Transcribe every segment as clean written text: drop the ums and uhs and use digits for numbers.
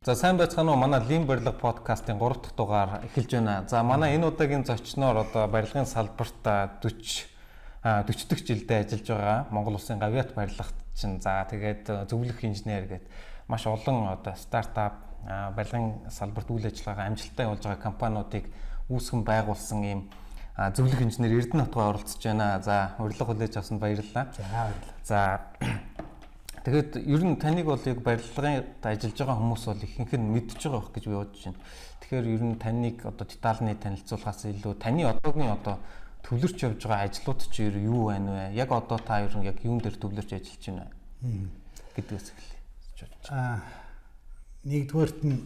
За, сайн байцгаана уу? Манай Lean барилга подкастын 3 дахь дугаар эхэлж байна. За, манай энэ удаагийн зочноор одоо барилгын салбарт 40 дэх жилдээ ажиллаж байгаа Монгол Улсын гавьяат барилгачин. За, тэгээд зөвлөх инженер гээд маш олон одоо стартап, барилгын салбарт үйл ажиллагаагаа амжилттай явуулж байгаа компаниудыг үүсгэн байгуулсан ийм зөвлөх инженер Эрдэнэ Хотгой оролцож байна. За, урилга хүлээж авсанд баярлалаа. За, баярлалаа. За, тэгээд ер нь таныг бол яг барилгын ажиллаж байгаа хүмүүс бол ихэнх нь мэдж байгаа байх гэж би бодож байна. Тэгэхээр ер нь таныг одоо детальны танилцуулахаас илүү таны одоогийн одоо төвлөрч явж байгаа ажлууд чи ер юу байна вэ? Яг одоо та ер нь яг юун дээр төвлөрч ажиллаж байна вэ гэдгээс эхэлье. Нэгдүгээрт нь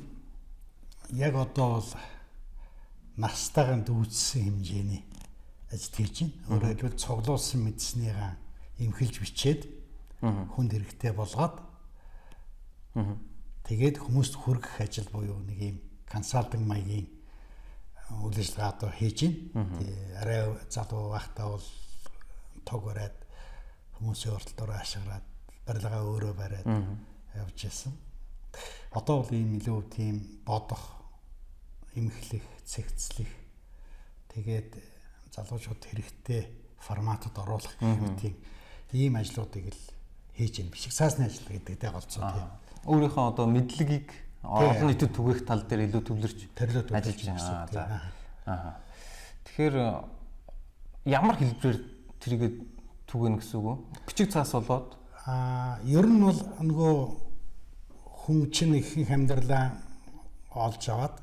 яг одоо бол настайгаа дүүцсэн хэмжээний ажил хийж байна. Өөрөөр хэлбэл, цуглуулсан мэдснийгаа эмхэлж бичээд, хүнд хэрэгтэй болгоод, тэгээд хүмүүст хүргэх ажил буюу нэг юм консалтинг маягийн үйл ажиллагаа одоо хийж байна. Тэгээ арай залуу байхдаа бол туг бариад, хүмүүсийн оролтоор ашиглаад, барилгаа өөрөө бариад явж байсан. Одоо бол ийм илүү тийм бодох, эмхлэх, цэгцлэх, тэгээд залуучууд хэрэгтэй форматад оруулах гэх мэт ийм ажлуудыг л хийж байна. Бичиг цаасны ажил гэдэг дээ голцоо, тийм. Өөрийнхөө одоо мэдлэгийг олон нийтэд түгээх тал дээр илүү төвлөрч ажиллаж байна. За. Аа. Тэгэхээр ямар хэлбэрээр тэрийгэ түгэнэ гэсэн үг үү? Бичиг цаас болоод Ер нь бол нөгөө хүн чинь ихэнх амьдралаа олж аваад,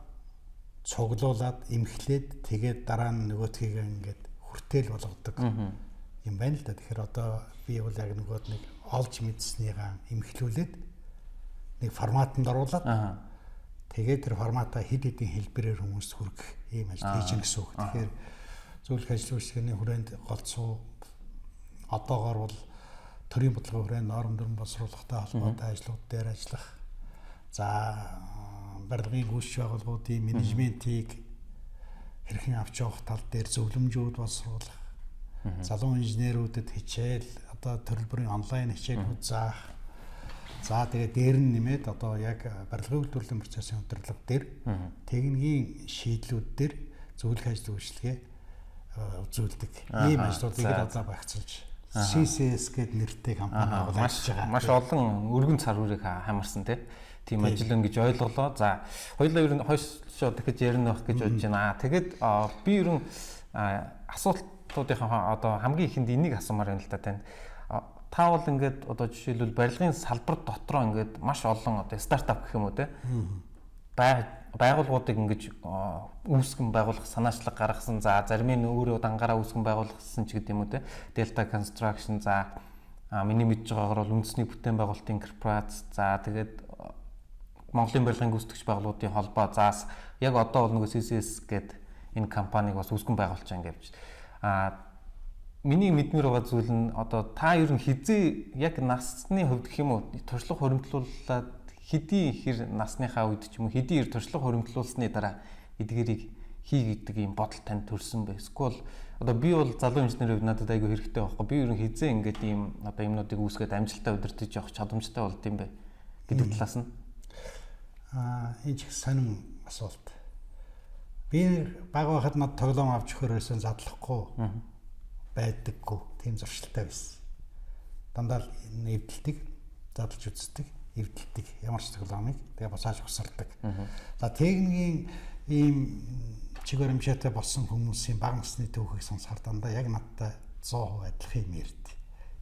цуглуулад, эмхлээд, тэгээд дараа нь нөгөөдхийг ингээд хүртээл болгодог юм байна л да. Тэгэхээр одоо би бол яг нөгөө нэг олж мэдснийгаа эмхлүүлээд, нэг форматанд оруулаад, тэгээд тэр форматаа хэд хэдэн хэлбэрээр хүмүүст хүргэх ийм ажил хийж гин гэсэн үг. Тэгэхээр зөвлөх ажил үйлчилгээний хүрээнд голцоо одоогоор бол төрийн бодлогын хүрээнд норм дүрэм боловсруулахтай холбоотой ажлууд дээр ажиллах. За, барилгын гүйцэтгэх байгууллагуудын менежментийг хэрхэн авч явах тал дээр зөвлөмжүүд боловсруулах. Залуу инженерүүдэд хичээл, одоо төрөл бүрийн онлайн хичээлүүд заах. За, тэгээд дээр нь нэмээд одоо яг барилгын үйлдвэрлэлийн процессын удирдлага дээр, техникийн шийдлүүд дээр зөвлөх ажил үйлчилгээ үзүүлдэг. Ийм ажлуудыг л одоо багцлж CCS гээд нэртэй компани байгуулж байгаа. Маш олон өргөн цар хүрийг хамарсан тийм ажил өн гэж ойлголоо. За, хоёулаа ер нь хойшоо дахиж ярина байх гэж бодож байна. Тэгээд би ер нь асуултуудынхаа одоо хамгийн ихэнд энийг асуумаар байна л да танд. Та бол ингээд одоо жишээлбэл барилгын салбар дотроо ингээд маш олон одоо стартап гэх юм уу, те, байгууллагуудыг ингэж үүсгэн байгуулах санаачлаг гаргасан. За, зарим нь өөрөө дангаараа үүсгэн байгуулсан ч гэдэг юм уу, те. Delta Construction, за, миний мэдж байгаагаар бол үндэсний бүтээн байгуулалтын корпорац, за, тэгээд Монголын барилгын гүйцэтгэгч байгууллагуудын холбоо, заас яг одоо бол нөгөө CCS гээд энэ компанийг бас үүсгэн байгуулж байгаа юм гэж. Миний мэдмээр байгаа зүйл нь одоо та ер нь хэзээ яг насны хувьд гэх юм уу, туршлага хуримтлуулаад, хэдий хэр насныхаа үед ч юм уу, хэдий хэр туршлага хуримтлуулсны дараа эдгээрийг хий гэдэг ийм бодол танд төрсөн бэ? Эсвэл одоо би бол залуу инженерийн хувьд надад айгүй хэрэгтэй байхгүй. Би ер нь хэзээ ингээд ийм одоо юмнуудыг үүсгээд амжилттай удирдах явах чадамжтай болд юм бэ гэдэг талаас нь. Энэ ч их сонин асуулт. Би бага байхад над тоглоом авч өгөхөөр байсан задлахгүй байдаггүй. Тийм зуршилтай байсан. Дандаа л эвдэлдэг, задлж үздэг, эвдэлдэг ямар ч тоглоомыг, тэгээ буцааж хусардаг. За, техникийн ийм чиг баримжаатай болсон хүмүүсийн бага насны түүхийг сонсохоор дандаа яг надтай 100% адилхан юм ярьд.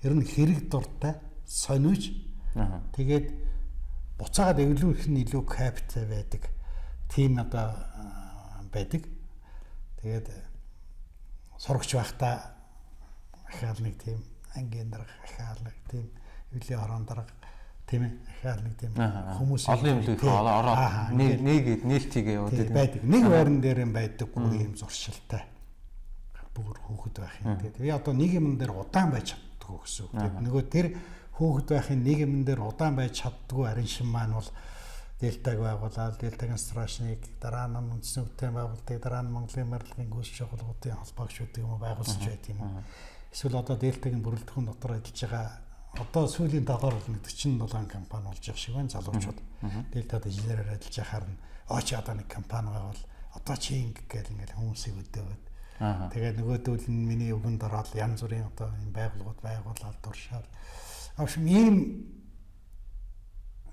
Ер нь хэрэг дуртай, сониуч, тэгээд буцаагаад эвлүүлэх нь илүү каптай байдаг. Тийм одоо байдаг. Тэгээд сурагч байхдаа ахаал нэг тийм ангийн дарга, ахаал нэг тийм эвлийн хорон дарга, тийм ээ, ахаал нэг тийм хүмүүс олон юм л их ороод нээгээд нээлт хийгээ яваад байдаг. Нэг байран дээр юм байдаггүй юм зуршилтай бүр хүүхэд байх юм. Тэгээд би одоо нэг юм дээр удаан байж чаддгүй гэсэн үг. Тэгээд нөгөө тэр хүүхэд байхын нэг юм дээр удаан байж чаддгүй арин шин маань бол Дельтаг байгуулаад, Дельта Construction-ыг, дараа нь үндэсний бүтээн байгуулалтыг, дараа нь Монголын барилгын гүйцэтгэх байгууллагуудын холбоог шүдэг юм уу байгуулсан ч байт юм уу. Эсвэл одоо Дельтагийн бүрэлдэхүүн дотор ажиллаж байгаа Одоо сүүлийн тоогоор бол 47 компани болж байгаа шиг байна залуучууд. Дельтад инженерээр ажиллаж байхаар нь чи одоо нэг компани байгуул, одоо чи ингэ гэл ингээл хүмүүсийг өдөөгөөд. Тэгээд нөгөөдөл нь миний үгэнд ороод янз бүрийн одоо юм байгууллагууд байгуулаад туршаал. Авшим ийм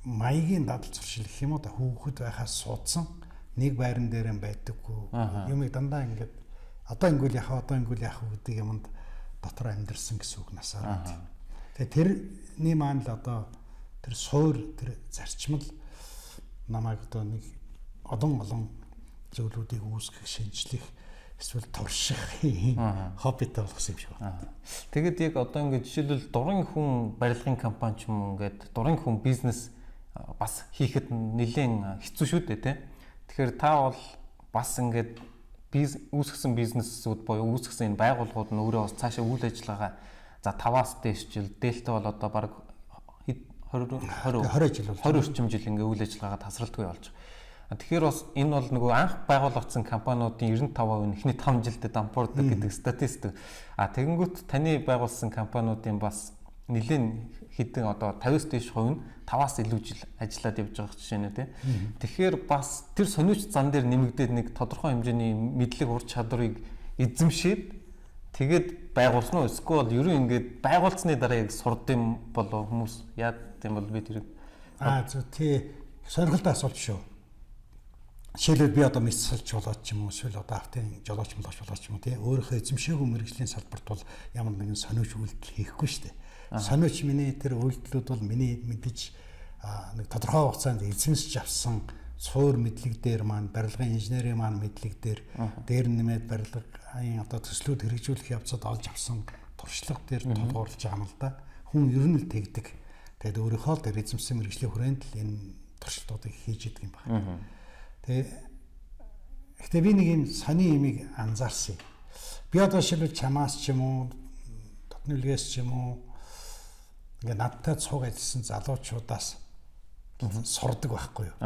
маягийн дадал зуршил гэх юм уу да, хүүхэд байхаас суудсан нэг байран дээр нь байдаггүй. Юмыг дандаа ингээд одоо ингүүл яхаа, одоо ингүүл яах гэдэг юмд дотор амьдэрсэн гэсэн үг насаараа. Тэгээ тэрний маань л одоо тэр суур, тэр зарчмал намайг одоо нэг олон олон зүйлүүдийг үүсгэх, шинжлэх, эсвэл турших хоббитой болгосон юм шиг байна. Тэгэд яг одоо ингээд жишээлбэл дурын хүн барилгын компани ч юм уу, ингээд дурын хүн бизнес бас хийхэд нэлээд хэцүү шүү дээ, тэ. Тэгэхээр та бол бас ингээд үүсгэсэн бизнесүүд буюу үүсгэсэн энэ байгууллагууд нь өөрөө бас цаашаа үйл ажиллагаа за 5-аас дээш жил, Дельта бол одоо бараг 20 20 20 жил болж 20 орчим жил ингээ үйл ажиллагаагаа тасралтгүй болж байгаа. Тэгэхээр бас энэ бол нөгөө анх байгуулагдсан компаниудын 95% нь эхний 5 жилдээ дампуурдаг гэдэг статистик. А тэгэнгүүт таны байгуулсан компаниудын бас нэлээд хэдэн одоо 50-аас дээш хувь нь 5-аас илүү жил ажиллаад явж байгаа жишээ нэ, тий. Тэгэхээр бас тэр сониуч зан дээр нэмэгдээд нэг тодорхой хэмжээний мэдлэг, ур чадварыг эзэмшээд тэгээд байгуулсан уу? Эсвэл ерөн ингээд байгуулсны дараа яг сурд юм болов хүмүүс яад юм бол би тэр Зөв, тий, сонирхолтой асуулт шүү. Жишээлбэл би одоо мэс салж болоод ч юм уу, эсвэл одоо автын жолооч молооч болоод ч юм уу, тий, өөрийнхөө эзэмшээгүй мэргэжлийн салбарт бол ямар нэгэн сониуч үйлдэл хийхгүй шүү дээ. Сониуч миний тэр үйлдэлүүд бол миний мэдэж нэг тодорхой хугацаанд эзэмшиж авсан суур мэдлэг дээр маань, барилгын инженерийн маань мэдлэг дээр дээр нэмээд барилгын одоо төслүүд хэрэгжүүлэх явцад олж авсан туршлага дээр тулгуурлаж байгаа юм л да. Хүн ер нь л тэгдэг. Тэгээд өөрийнхөө л тэр эзэмшсэн мэргэжлийн хүрээнд л энэ туршилтуудыг хийж идэг юм байна. Тэгээ гэхдээ би нэг юм сони юмыг анзаарсан юм. Би одоо жишээлбэл чамаас ч юм уу, дотны үлгээс ч юм уу, ингээ надтай цуг ажилласан залуучуудаас сурдаг байхгүй юу?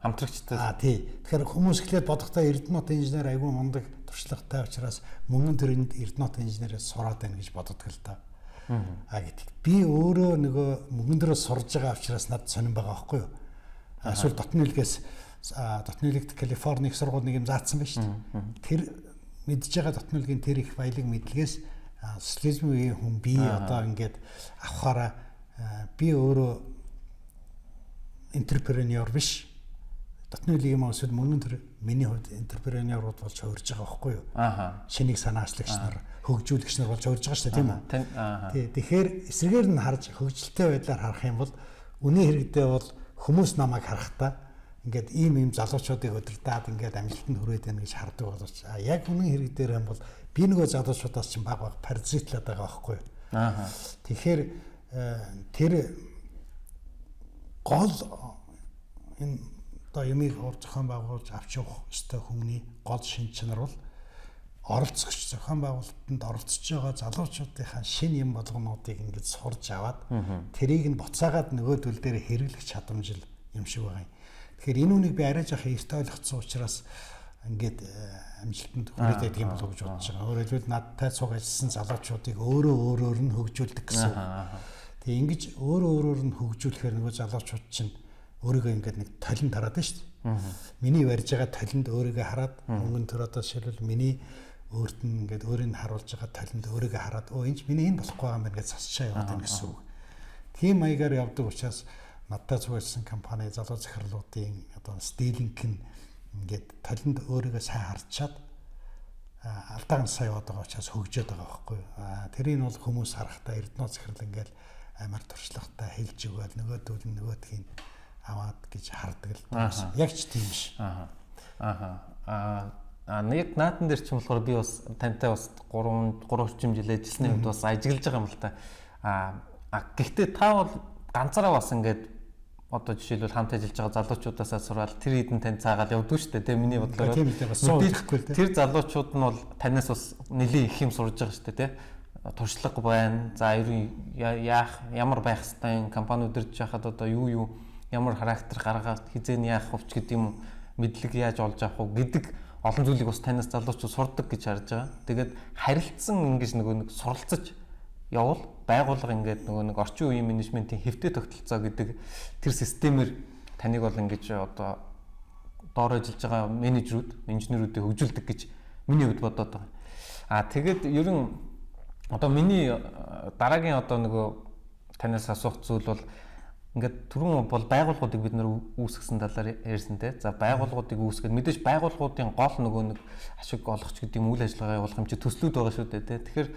Хамтрагчтай. Тий. Тэгэхээр хүмүүс эхлээд бодохдоо Эрдэнэт инженер айгүй мундаг туршлагатай учраас мөнгөн төрөнд Эрдэнэт инженерээс сураад байна гэж боддог л та. Гэтэл би өөрөө нөгөө мөнгөн дөрөө сурж байгаа учраас надад сонирн байгаа байхгүй юу? Эсвэл дотны үлгээс, дотны үлэгт Калифорни их сургууль нэг юм заасан байна шүү дээ. Тэр мэдж байгаа дотны үлгийн тэр их баялаг мэдлэгээс социализмын үеийн хүн би одоо ингээд авахаараа би өөрөө энтерпренёр биш. Дотны үлгийн юм эсвэл мөнгөн төр миний хувьд энтерпренёрууд болж хувирж байгаа байхгүй юу? Шинийг санаачлагч нар, хөгжүүлэгч нар болж хувирж байгаа шүү дээ, тийм үү? Тий. Тэгэхээр эсрэгээр нь харж, хөгжилтэй байдлаар харах юм бол үнийн хэрэгдээ бол хүмүүс намайг харахтаа ингээд ийм ийм залуучуудыг удирдаад ингээд амжилтанд хүрээд байна гэж хардаг боловч яг үнэн хэрэг дээр юм бол би нөгөө залуучуудаас чинь баг баг паразитлаад байгаа байхгүй юу? Тэгэхээр тэр гол энэ одоо юмыг ур зохион байгуулж авч явах ёстой хүмүүний гол шин чанар бол оролцогч зохион байгуулалтанд оролцож байгаа залуучуудынхаа шинэ юм болгонуудыг ингээд сурж аваад тэрийг нь буцаагаад нөгөөдөл дээр хэрэглэх чадамжил юм шиг байгаа юм. Тэгэхээр энэ үнийг би арай жоох эрт ойлгоцсон учраас ингээд амжилтанд хүрээд байдаг юм болов уу гэж бодож байгаа. Өөрөөр хэлбэл надтай цуг ажилласан залуучуудыг өөрөө өөрөөр нь хөгжүүлдэг гэсэн. Тэгээ ингэж өөрөө өөрөөр нь хөгжүүлэхээр нөгөө залуучууд чинь өөрийгөө ингээд нэг толинд хараад байна шүү дээ. Миний барьж байгаа толинд өөрийгөө хараад, мөнгөн төр одоо жишээлбэл миний өөрт нь ингээд өөрийг нь харуулж байгаа толинд өөрийгөө хараад, өө энэ ч миний энэ болохгүй байгаа юм байна гэж засчаа яваад байна гэсэн үг. Тийм маягаар явдаг учраас надтай цуг ажилласан компани залуу захирлуудын одоо стилинг нь ингээд толинд өөрийгөө сайн харчаад алдаа ганцаа яваад байгаа учраас хөгжөөд байгаа байхгүй юу. Тэрийг нь бол хүмүүс харахтаа Эрдэнэт захирал ингээд амар туршлагатай хэлж өгöd нөгөөдөл нь нөгөөдгийг аваад гэж хардаг л даа. Яг ч тийм биш. Нэг наатан дээр ч юм болохоор би бас тантай бас 3 3 орчим жил ажилласны хувьд бас ажиглаж байгаа юм л та. Гэхдээ та бол ганцаараа бас ингээд одоо жишээлбэл хамт ажиллаж байгаа залуучуудаасаа сураад тэр хэдэн тань цаагаал явдгүй шүү дээ. Тэ миний бодлоор. Тийм л дээ, бас суухгүй л дээ. Тэр залуучууд нь бол танаас бас нэлийн их юм сурж байгаа шүү дээ, тэ. Туршлага байна. За ер нь яах, ямар байх хэвээр компани удирдах байхад одоо юу ямар характер гаргаад хизээ нь яах вч гэдэг юм мэдлэг яаж олж авах уу гэдэг олон зүйлийг бас танаас залуучууд сурдаг гэж харж байгаа. Тэгээд харилцсан ингэж нөгөө нэг суралцаж явал байгууллага ингээд нөгөө нэг орчин үеийн менежментийн хэвтэй тогтолцоо гэдэг тэр системээр таныг бол ингэж одоо доор ажиллаж байгаа менежерүүд, инженерүүдийг хөгжүүлдэг гэж миний хувьд бодоод байгаа. А тэгээд ер нь одоо миний дараагийн одоо нөгөө танаас асуух зүйл бол ингээд түрүүн бол байгууллагуудыг бид нэр үүсгэсэн талаар ярьсан те. За байгууллагуудыг үүсгээд мэдээж байгууллагуудын гол нөгөө нэг ашиг олгоч гэдэг юм үйл ажиллагаа явуулах юм чи төслүүд байгаа шүү дээ те. Тэгэхээр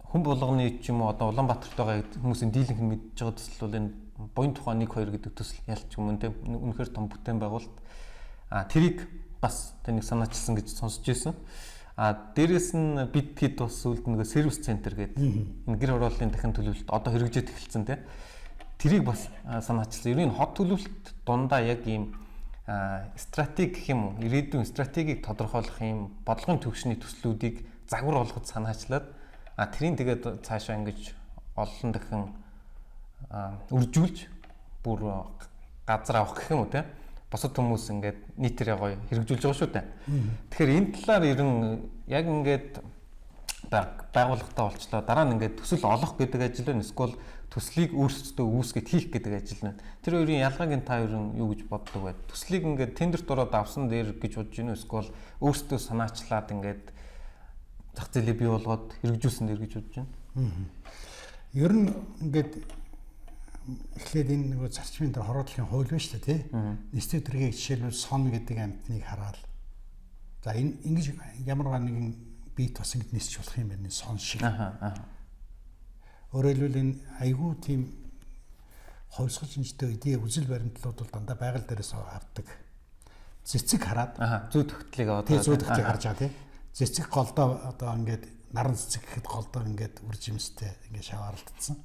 хүн болгоны ч юм уу одоо Улаанбаатарт байгаа хүмүүсийн дийлэнх нь мэдж байгаа төсөл бол энэ буян тухай 1 2 гэдэг төсөл ялч юм те. Үнэхээр том бүтээн байгуулалт. А тэрийг бас таныг санаачилсан гэж сонсч ирсэн. А дээрэс нь бид хэд бас сүүлд нөгөө сервис центр гэдэг энэ гэр хорооллын дахин төлөвлөлт одоо хэрэгжээд эхэлсэн те. Тэрийг бас санаачилсан. Ер нь хот төлөвлөлт дундаа яг ийм стратеги гэх юм уу, ирээдүйн стратегийг тодорхойлох ийм бодлогын төвшний төслүүдийг загвар болгож санаачлаад тэрийг тэгээд цаашаа ингэж олон дахин үржүүлж бүр газар авах гэх юм уу те. Бусад хүмүүс ингээд нийтээрээ гоё хэрэгжүүлж байгаа шүү дээ. Тэгэхээр энэ талаар ер нь яг ингээд байгууллагатай болчлоо. Дараа нь ингээд төсөл олох гэдэг ажил байна. Эсвэл төслийг өөрсдөө үүсгээд хийх гэдэг ажил байна. Тэр хоёрын ялгааг нь та ер нь юу гэж боддог вэ? Төслийг ингээд тендерт ороод авсан дээр гэж бодож гинүү эсвэл өөрсдөө санаачлаад ингээд зах зээлээ бий болгоод хэрэгжүүлсэн дээр гэж бодож байна. Ер нь ингээд эхлээд энэ нөгөө зарчмын дээр хороодлохын хууль байна шүү дээ, тий. Нийслэг төргийг жишээлбэл сон гэдэг амьтныг хараад за энэ ингэж ямар нэгэн биет бас ингэж нисч болох юм байна сон шиг. Өөрөөр хэлбэл энэ айгүй тийм хувьсгал шинжтэй эдийн үзэл баримтлууд бол дандаа байгаль дээрээс авдаг. Цэцэг хараад зүү тогтлыг аваад тий зүү тогтлыг харж байгаа тий. Цэцэг голдоо одоо ингээд наран цэцэг гэхэд голдоо ингээд үр жимстэй ингээд шаваарлагдсан.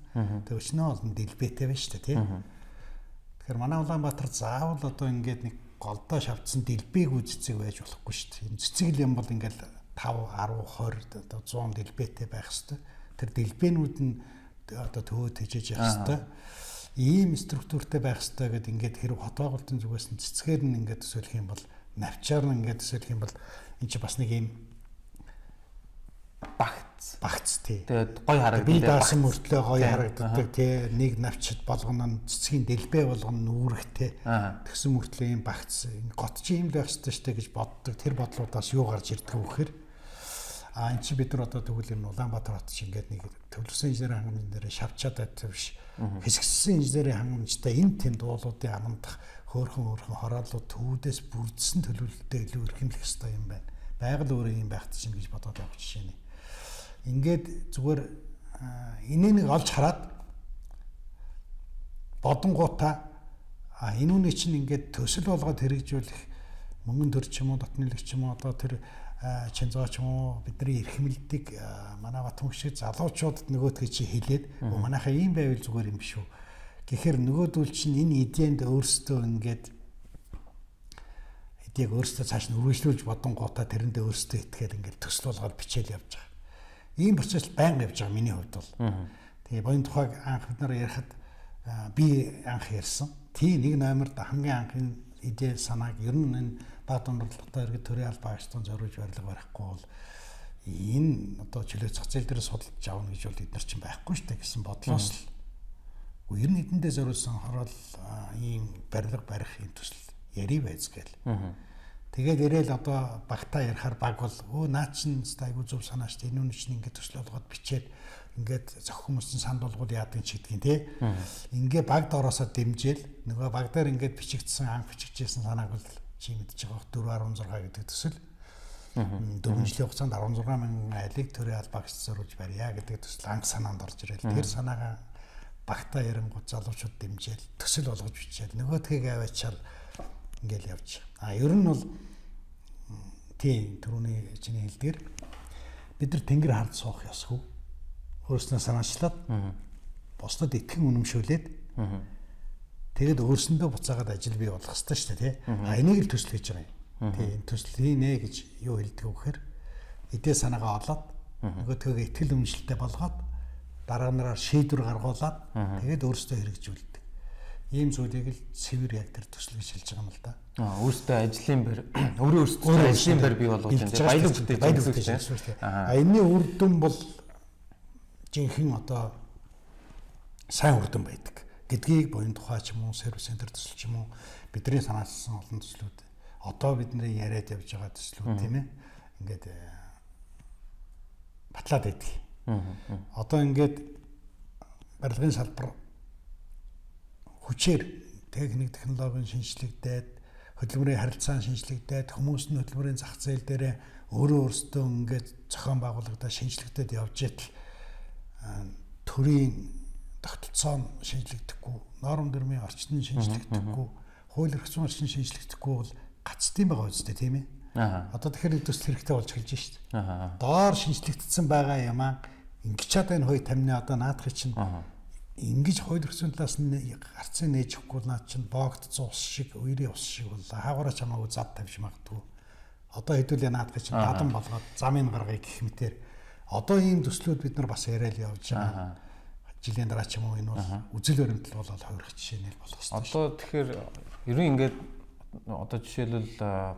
Тэгээ өчнөө олон дэлбэтэй байна шүү дээ тий. Тэгэхээр манай Улаанбаатар заавал одоо ингээд нэг голдоо шавцсан дэлбээгүй цэцэг байж болохгүй шүү дээ. Энэ цэцэг л юм бол ингээд 5, 10, 20 одоо 100 дэлбэтэй байх хэвээр. Тэр дэлбэнүүд нь одоо төвөө тэжээж явах хэвээр. Ийм структуртай байх хэвээр гэд ингээд хэрэг хот байгуулалтын зүгээс нь цэцгээр нь ингээд төсөөлөх юм бол навчаар нь ингээд төсөөлөх юм бол энэ чи бас нэг ийм багц тий. Тэгээд гоё харагддаг. Би даасан мөртлөө гоё харагддаг тий. Нэг навчид болгоно нь цэцгийн дэлбэ болгоно нь үүрэгтэй. Тэгсэн мөртлөө ийм багц гот чи ийм л байх ёстой штэ гэж боддог. Тэр бодлуудаас юу гарч ирдэг вэ гэхээр а эн чи бид нар одоо тэгвэл энэ Улаанбаатар хот чи ингээд нэг төлөвлөсөн инженерийн хангамж дээр шавчаад байдаг биш. Хэсэгссэн инженерийн хангамжтай энэ тэнд уулуудын амандах хөөрхөн хорооллууд төвүүдээс бүрдсэн төлөвлөлтөд илүү эрхэмлэх ёстой юм байна. Байгаль өөрөө ийм байх чинь гэж бодоод явах жишээ нэ. Ингээд зүгээр энийг нэг олж хараад бодонгуудаа энэ үний чинь ингээд төсөл болгоод хэрэгжүүлэх мөнгөн төр ч юм уу дотны нөлөг ч юм уу одоо тэр чинзоо ч юм уу бидний эрхэмлдэг манай Батмөнх шиг залуучуудад нөгөөдгөө чи хэлээд манайхаа ийм байвал зүгээр юм биш үү гэхээр нөгөөдөл чинь энэ иденд өөрсдөө ингээд идег өөрсдөө цааш нь үргэлжлүүлж бодонгуудаа тэрэндээ өөрсдөө итгээд ингээд төсөл болгоод бичээл явж байгаа. Ийм процесс байнга явж байгаа миний хувьд бол. Тэгээ буян тухайг анх бид нар ярихад би анх ярьсан. Тий нэг номерд хамгийн анх энэ идея санааг ер нь энэ баг дундлагатай иргэд төрийн албан ажилтан зориулж барилга барихгүй бол энэ одоо чөлөө зах зээл дээр судалж авна гэж бол эдгээр чинь байхгүй шүү дээ гэсэн бодлоос л. Үгүй ер нь эдэндээ зориулсан хороол ийм барилга барих юм төсөл ярив байз гээл. Тэгээд ирээл одоо багтаа ярихаар баг бол өө наа чин айгүй зөв санаа шүү дээ. Энэ үн чинь ингээд төсөл болгоод бичээд ингээд зохих хүмүүс чинь санд болгоод яадаг ч гэдгийг те. Ингээ баг доороосоо дэмжээл нөгөө баг дээр ингээд бичигдсэн анх бичигдсэн санааг бол чи мэдж байгаа 4.16 гэдэг төсөл. 4 жилийн хугацаанд 16 мянган айлыг төрийн албаагч зориулж барья гэдэг төсөл анх санаанд орж ирэл. Тэр санаагаа багтаа ярингууд залуучууд дэмжээл төсөл болгож бичээл нөгөөдхийг аваачаал ингээл явж. А ер нь бол тийм түрүүний чиний хэлдгээр бид нар тэнгэр хард суух ёсгүй. Өөрснөө санаачлаад бусдад итгэн үнэмшүүлээд тэгээд өөрсөндөө буцаагаад ажил бий болох ёстой шүү дээ тий. А энийг л төсөл гэж байгаа юм. Тий энэ төсөл хийнэ гэж юу хэлдэг вэ гэхээр эдээ санаагаа олоод нөгөөдхөө итгэл үнэмшилтэй болгоод дараа нараар шийдвэр гаргуулад тэгээд өөрсдөө хэрэгжүүлдэг. Ийм зүйлийг л цэвэр яг тэр төсөл гэж хэлж байгаа юм л да. Өөрсдөө ажлын байр, өөрөө өөрсдөө ажлын байр бий болгож байна. Баялаг бүтээж байна. А энэний үр дүн бол жинхэнэ одоо сайн үр дүн байдаг гэдгийг буян тухай ч юм уу, сервис центр төсөл ч юм уу, бидний санаачилсан олон төслүүд, одоо бидний яриад явж байгаа төслүүд, тийм ээ, ингээд батлаад байдаг. Одоо ингээд барилгын салбар хүчээр техник технологийн шинжлэгдээд, хөдөлмөрийн харилцаан шинжлэгдээд, хүмүүс нь хөдөлмөрийн зах зээл дээр өөрөө өөрсдөө ингээд зохион байгуулагдаад шинжлэгдээд явж итэл төрийн тогтолцоо нь шинжлэгдэхгүй, норм дүрмийн орчин нь шинжлэгдэхгүй, хууль эрх зүйн орчин шинжлэгдэхгүй бол гацдсан байгаа үстэй, тийм ээ. Одоо тэгэхээр төсөл хэрэгтэй болж эхэлж шít. Доор шинжлэгдсэн байгаа юм аа ингэж чадаа энэ хоёр тамны одоо наадах чинь ингэж хууль эрх зүйн талаас нь гарцыг нээж өгөхгүй наад чинь боогдсон ус шиг, үерийн ус шиг боллоо. Хаагаараа чамаагүй зад тавьж магадгүй. Одоо хэдүүлээ наадах чинь дадан болгоод замыг гаргая гэх мэтэр одоо ийм төслүүд бид нар бас яриад явж байгаа. Жилийн дараа ч юм уу энэ бол үзэл баримтлал болоод хувирах жишээ нэл болох хэрэгтэй. Одоо тэгэхээр ер нь ингээд одоо жишээлбэл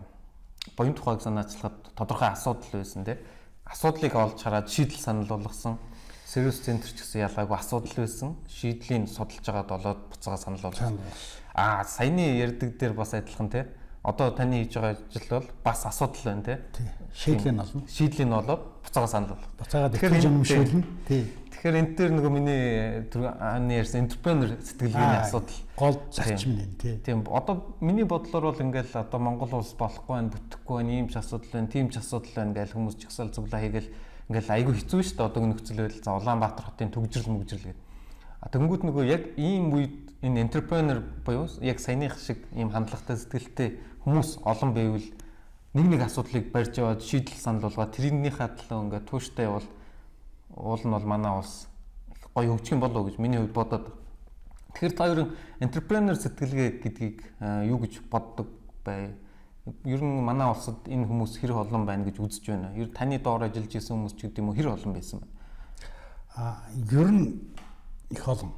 буян тухайг санаачлахад тодорхой асуудал байсан, тий. Асуудлыг олж хараад шийдэл санал болгосон. Сервис центр ч гэсэн ялгаагүй асуудал байсан. Шийдлийн судалж байгаад болоод буцаага санал болгосон. Аа, саяны ярьдаг дээр бас адилхан, тий. Одоо таны хийж байгаа ажил бол бас асуудал байна, тий. Шийдлийг нь олно. Шийдлийг нь олоод буцаага санал болгох. Буцаагаад итгэж үнэмшүүлнэ. Тий. Тэгэхээр энэ дээр нөгөө миний түрүүний ярьсан энтерпренер сэтгэлгээний асуудал гол зарчим нь тий. Тийм. Одоо миний бодлоор бол ингээл одоо Монгол улс болохгүй байна, бүтэхгүй байна, ийм ч асуудал байна, тийм ч асуудал байна гэж хүмүүс жагсаал цуглаа хийгээл ингээл айгүй хэцүү шүү дээ. Одоогийн нөхцөл байдал, за Улаанбаатар хотын төгжрөл мөгжрөл гэдэг. А тэнгууд нөгөө яг ийм үед энэ энтерпренер буюу яг саяных шиг ийм хандлагатай сэтгэлтэй хүмүүс олон байвал нэг нэг асуудлыг барьж яваад шийдэл санал болгоод тэрнийхээ төлөө ингээд тууштай явбал уул нь бол манай улс гоё хөгжих юм болов уу гэж миний хувьд бодоод. Тэгэхээр та ер нь энтерпренер сэтгэлгээ гэдгийг юу гэж боддог бай? Ер нь манай улсад энэ хүмүүс хэр олон байна гэж үзэж байна? Ер нь таны доор ажиллаж исэн хүмүүс ч гэдэг юм уу, хэр олон байсан бэ? А ер нь их олон.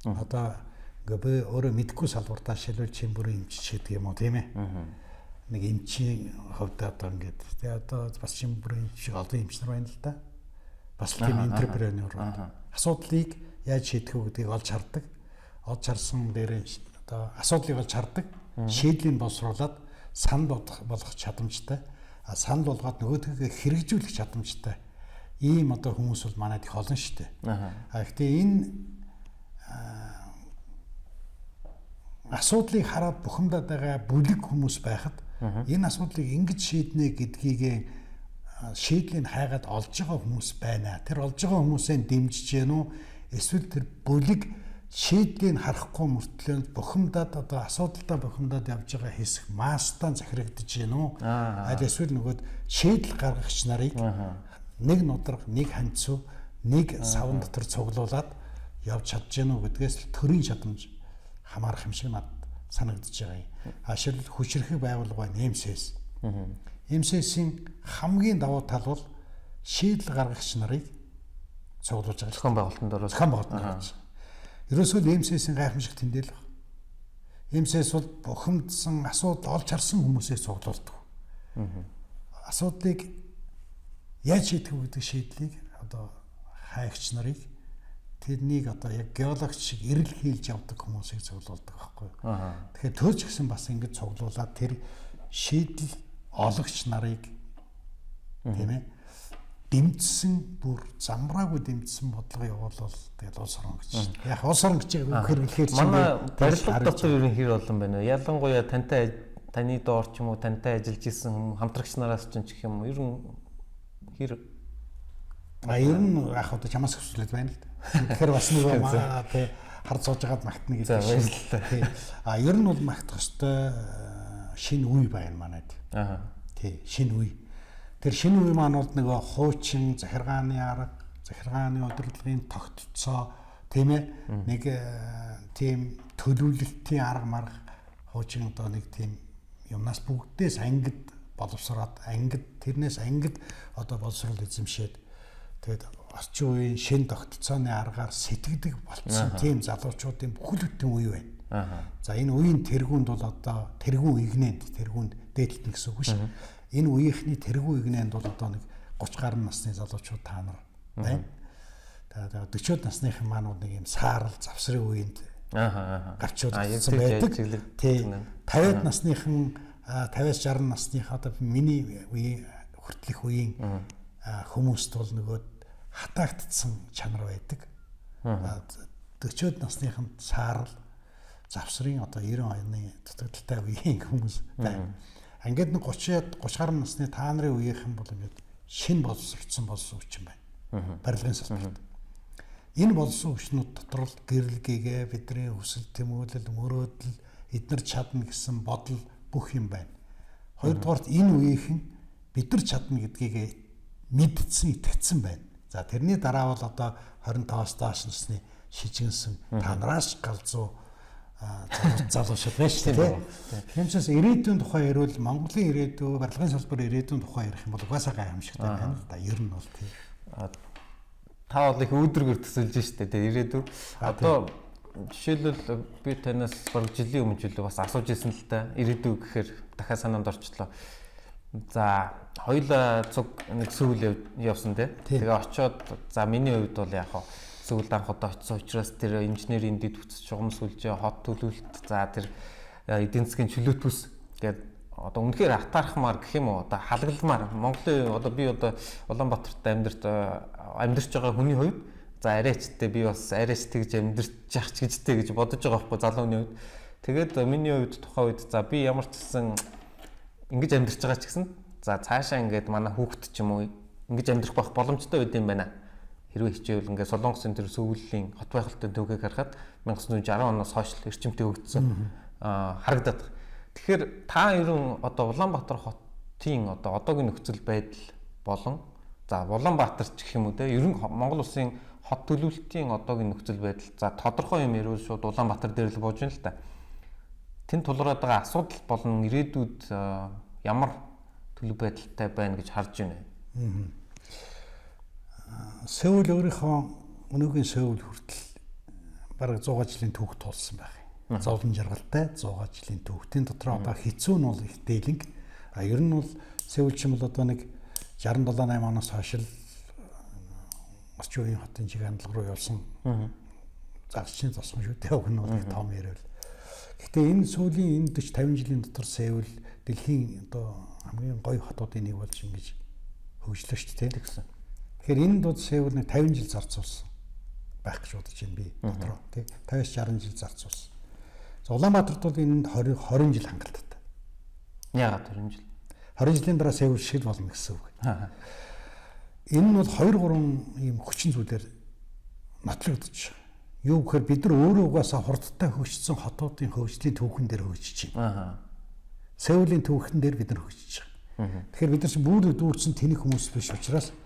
Одоо ингээ би өөрөө мэдгүй салбартаа шилбэл чимбүрийн эмч гэдэг юм уу, тийм ээ. Нэг эмчийн хувьд одоо ингээд тэгээ одоо бас чимбүрийн эмч шиг олон эмч нар байна л да. Бас тийм энтерпренер. Асуудлыг яаж шийдэх вэ гэдгийг олж хардаг. Олж харсан дээрээ одоо асуудлыг олж хардаг. Шийдлийг боловсруулад санал болгох чадамжтай. А санал болгоод нөгөөдхөө хэрэгжүүлэх чадамжтай. Ийм одоо хүмүүс бол манайд их олон шүү дээ. А гэхдээ энэ асуудлыг хараад бухимдаад байгаа бүлэг хүмүүс байхад энэ асуудлыг ингэж шийднэ гэдгийг шийдлийг хайгаад олж байгаа хүмүүс байна. Тэр олж байгаа хүмүүсээ дэмжиж гэнэ үү? Эсвэл тэр бүлэг шийдлийг харахгүй мөртлөө бухимдаад одоо асуудалдаа бухимдаад явж байгаа хэсэг маастаа захирагдаж гэнэ үү? Аль эсвэл нөгөөд шийдэл гаргагч нарыг нэг нударга, нэг ханцуу, нэг савн дотор цуглуулад явж чадж гэнэ үү гэдгээс л төрийн чадамж хамаарах юм шиг надад санагдаж байгаа юм. А шил хүчирхэг байгууллага байна МСС. МСС-ийн хамгийн давуу тал бол шийдэл гаргагч нарыг цуглуулж байгаа. Зохион байгуулалтанд оруулж. Зохион байгуулалтанд оруулж. Ерөөсөө л МСС-ийн гайхамшиг тэндэл баг. МСС бол бухимдсан асуудал олж харсан хүмүүсээ цуглуулдаг. Асуудлыг яаж шийдэх вэ гэдэг шийдлийг одоо хайгч нарыг тэрнийг одоо яг геологч шиг эрэл хийлж явдаг хүмүүсийг цуглуулдаг байхгүй юу. Тэгэхээр төрж гисэн бас ингэж цуглуулад тэр шийдэл ологч нарыг, тийм ээ, дэмжсэн, бүр замраагүй дэмжсэн бодлого явуулвал тэгэл улс орон гэж. Яг улс орон гэж хэрэглэхээр чинь манай барилга дотор ер нь хэр олон байна вэ? Ялангуяа тантай, таны доор ч юм уу, тантай ажиллаж исэн хамтрагч нараас ч гэх юм уу, ер нь хэр А ер нь яг одоо чамаас хүслээд байна л да. Тэгэхээр бас нөгөө тий хар сууж байгаад магтна гэдэг. Баярлалаа. Тий. А ер нь бол магтах ёстой шинэ үе байна манайд. Тий, шинэ үе. Тэр шинэ үе маань бол нөгөө хуучин захиргааны арга, захиргааны удирдлагын тогтолцоо, тийм ээ, нэг тийм төлөвлөлтийн арга марга хуучин одоо нэг тийм юмнаас бүгдээс ангид боловсроод, ангид тэрнээс ангид одоо боловсрол эзэмшээд тэгээд орчин үеийн шинэ тогтолцооны аргаар сэтгэдэг болцсон тийм залуучуудын бүхэл бүтэн үе байна. За энэ үеийн тэргуунд бол одоо тэргүүн игнэнд, тэргуунд дээдлэлтэн гэсэн үг шүү. Энэ үеийнхний тэргүүн игнэнд бол одоо нэг 30 гаруй насны залуучууд та нар байна. Тэгээ 40-од насныхан маань нэг юм саарал завсрын үеинд гарчуулсан байдаг. Тий. 50-ад насныхан 50-аас 60 насныхаа одоо миний үеийн хүртэлх үеийн хүмүүст бол нөгөө хатаагдсан чанар байдаг. 40-од насныханд саарал завсрын одоо 90 оны дутагдaltaй үеийн хүмүүс байна. Ингээд нэг 30 гаруй насны та нарын үеийнхэн бол ингээд шинэ боловсрцсан болсон хүчин байна. Барилгын салбарт. Энэ болсон хүчнүүд дотор л гэрэл гэгээ бидний хүсэл тэмүүлэл, мөрөөдөл, эднэр чадна гэсэн бодол бүх юм байна. Хоёрдугаарт энэ үеийнхэн бид нар чадна гэдгийг мэдсэн, итгэцэн байна. За тэрний дараа бол одоо 25-аас доош насны шижигэнсэн та нараас галзуу залуучууд байна шүү дээ. Тиймээс ирээдүйн тухай ярил Монголын ирээдүй, барилгын салбар ирээдүйн тухай ярих юм бол угаасаа гайхамшигтай байна л да. Ер нь бол тийм. Та бол их үүдрэгээр төсөөлж штэ тэгээ ирээдүй. Одоо жишээлбэл би танаас бараг жилийн өмнө жилүү бас асууж ирсэн л та. Ирээдүй гэхээр дахиад санаанд орчлоо. За хоёулаа цуг нэг Сөүл явсан тий. Тэгээ очиод за миний хувьд бол яг хаа Сөүлд анх удаа очисон учраас тэр инженерийн дэд бүтц чугам сүлжээ, хот төлөвлөлт, за тэр эдийн засгийн чөлөөт бүс гээд одоо үнэхээр атаархмаар гэх юм уу одоо халагламаар Монголын одоо би одоо Улаанбаатарт амьдарч байгаа хүний хувьд за арайчтай би бас арайч тэгж амьдарч яах ч гэжтэй гэж бодож байгаа байхгүй залуу хүний хувьд. Тэгээд миний хувьд тухайн үед за би ямар ч гэсэн ингэж амьдарч байгаа ч гэсэн за цаашаа ингээд манай хүүхэд ч юм уу ингэж амьдрах байх боломжтой байд юм байна. Хэрвээ хичээвэл ингээд Солонгосын тэр Сөүлийн хот байгуулалтын төвхийг харахад 1960 оноос хойш эрчимтэй хөгжсөн харагдаад. Тэгэхээр та ерөн одоо Улаанбаатар хотын одоо одоогийн нөхцөл байдал болон за Улаанбаатар ч гэх юм уу те ерөн Монгол улсын хот төлөвлөлтийн одоогийн нөхцөл байдал за тодорхой юм ярил шууд Улаанбаатар дээр л бууж байна л та. Тэнд тулгараад байгаа асуудал болон ирээдүйд ямар төлөв байдалтай байна гэж харж байна вэ? Сөүл өөрийнхөө өнөөгийн Сөүл хүртэл бараг 100 жилийн түүх туулсан байх юм. Зовлон жаргалтай 100 жилийн түүх. Тэн дотор одоо хэцүү нь бол их дээлэнг. А ер нь бол Сөүл ч юм бол одоо нэг 67 8 оноос хойш л орчин үеийн хотын чиг хандлага руу явсан. Загасчны зосгон шүү дээ. Уг нь бол их том яриа. Гэхдээ энэ сүүлийн энэ 40 50 жилийн дотор Сөүл дэлхийн одоо хамгийн гоё хотуудын нэг болж ингэж хөгжлөө шүү дээ. Тэгсэн. Тэгэхээр энэ дунд Сөүл нэг 50 жил зарцуулсан байх гэж бодож байна би дотроо тий 50-60 жил зарцуулсан. За Улаанбаатарт бол энэнд 20 жил хангалттай. Яагаад 20 жил? 20 жилийн дараа Сөүл шиг л болно гэсэн үг. Энэ нь бол 2 3 ийм хүчин зүйлээр нотлогдож байгаа. Юу гэхээр бид нар өөрөө угаасаа хурдтай хөгжсөн хотуудын хөгжлийн түүхэн дээр хөгжиж байна. Сөүлийн түүхэн дээр бид нар хөгжиж байгаа. Тэгэхээр бид нар чинь бүр дүүрсэн тэнэг хүмүүс биш учраас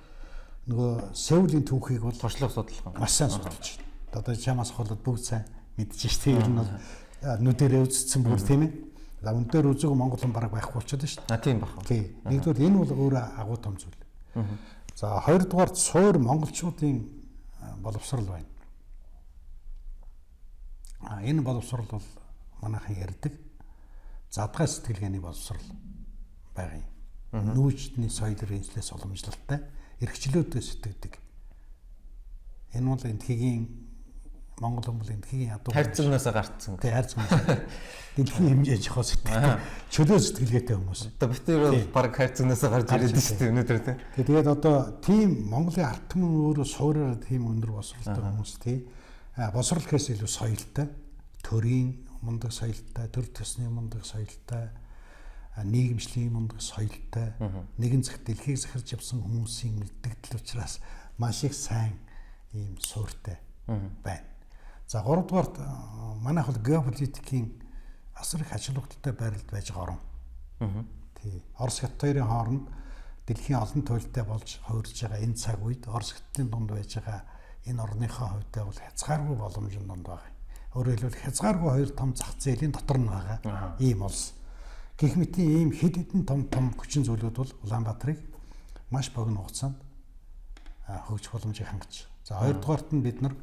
нөгөө Сөүлийн түүхийг бол туршлага судлах маш сайн судалж байна. Одоо чамаас холоод бүгд сайн мэдэж ш. Тэр нь бол нүдэрээ үзсэн бүр тийм ээ. За үн дээр үзэг монгол хүн бараг байхгүй болчиход шүү дээ. А тийм байх. Тий. Нэгдүгээр энэ бол өөрөө агуу том зүйл. За хоёрдугаар суур монголчуудын боловсрал байна. А энэ боловсрал бол манайхан ярьдаг задгай сэтгэлгээний боловсрал байгаа юм. Нүүжтний соёл иргэншлээс уламжлалтай эрхчлөөдөө сэтгэдэг. Энэ бол энтхийн Монгол хүмүүс энтхийн ядуу хайрцагнаас гарцсан. Тий, хайрцагнаас. Дэлхийн хэмжээ жохоо сэтгэдэг. Чөлөө сэтгэлгээтэй хүмүүс. Одоо бид тэр бол баг хайрцагнаас гарч ирээд шүү дээ өнөөдөр тий. Тэгээд одоо тийм Монголын ард түмэн өөрөө суурьаар тийм өндөр боловсралтай хүмүүс тий. Боловсрал гэхээс илүү соёлтой, төрийн мундаг соёлтой, төр төсний мундаг соёлтой, нийгэмшлийн мундаг соёлтой, нэгэн цагт дэлхийг захирч явсан хүмүүсийн мэддэгдэл учраас маш их сайн ийм суурьтай байна. За гуравдугаарт манайх бол геополитикийн асар их ач холбогдолтой байрлалд байж байгаа орн. Тий. Орос хятад хоёрын хооронд дэлхийн олон туйлтай болж хувирж байгаа энэ цаг үед Орос хятадын дунд байж байгаа энэ орныхоо хувьдаа бол хязгааргүй боломжийн дунд байгаа. Өөрөөр хэлбэл хязгааргүй хоёр том зах зээлийн дотор нь байгаа ийм улс. Гэх мэт ийм хэд хэдэн том том хүчин зүйлүүд бол Улаанбаатарыг маш богино хугацаанд хөгжих боломжийг хангаж. За хоёрдугаарт нь бид нар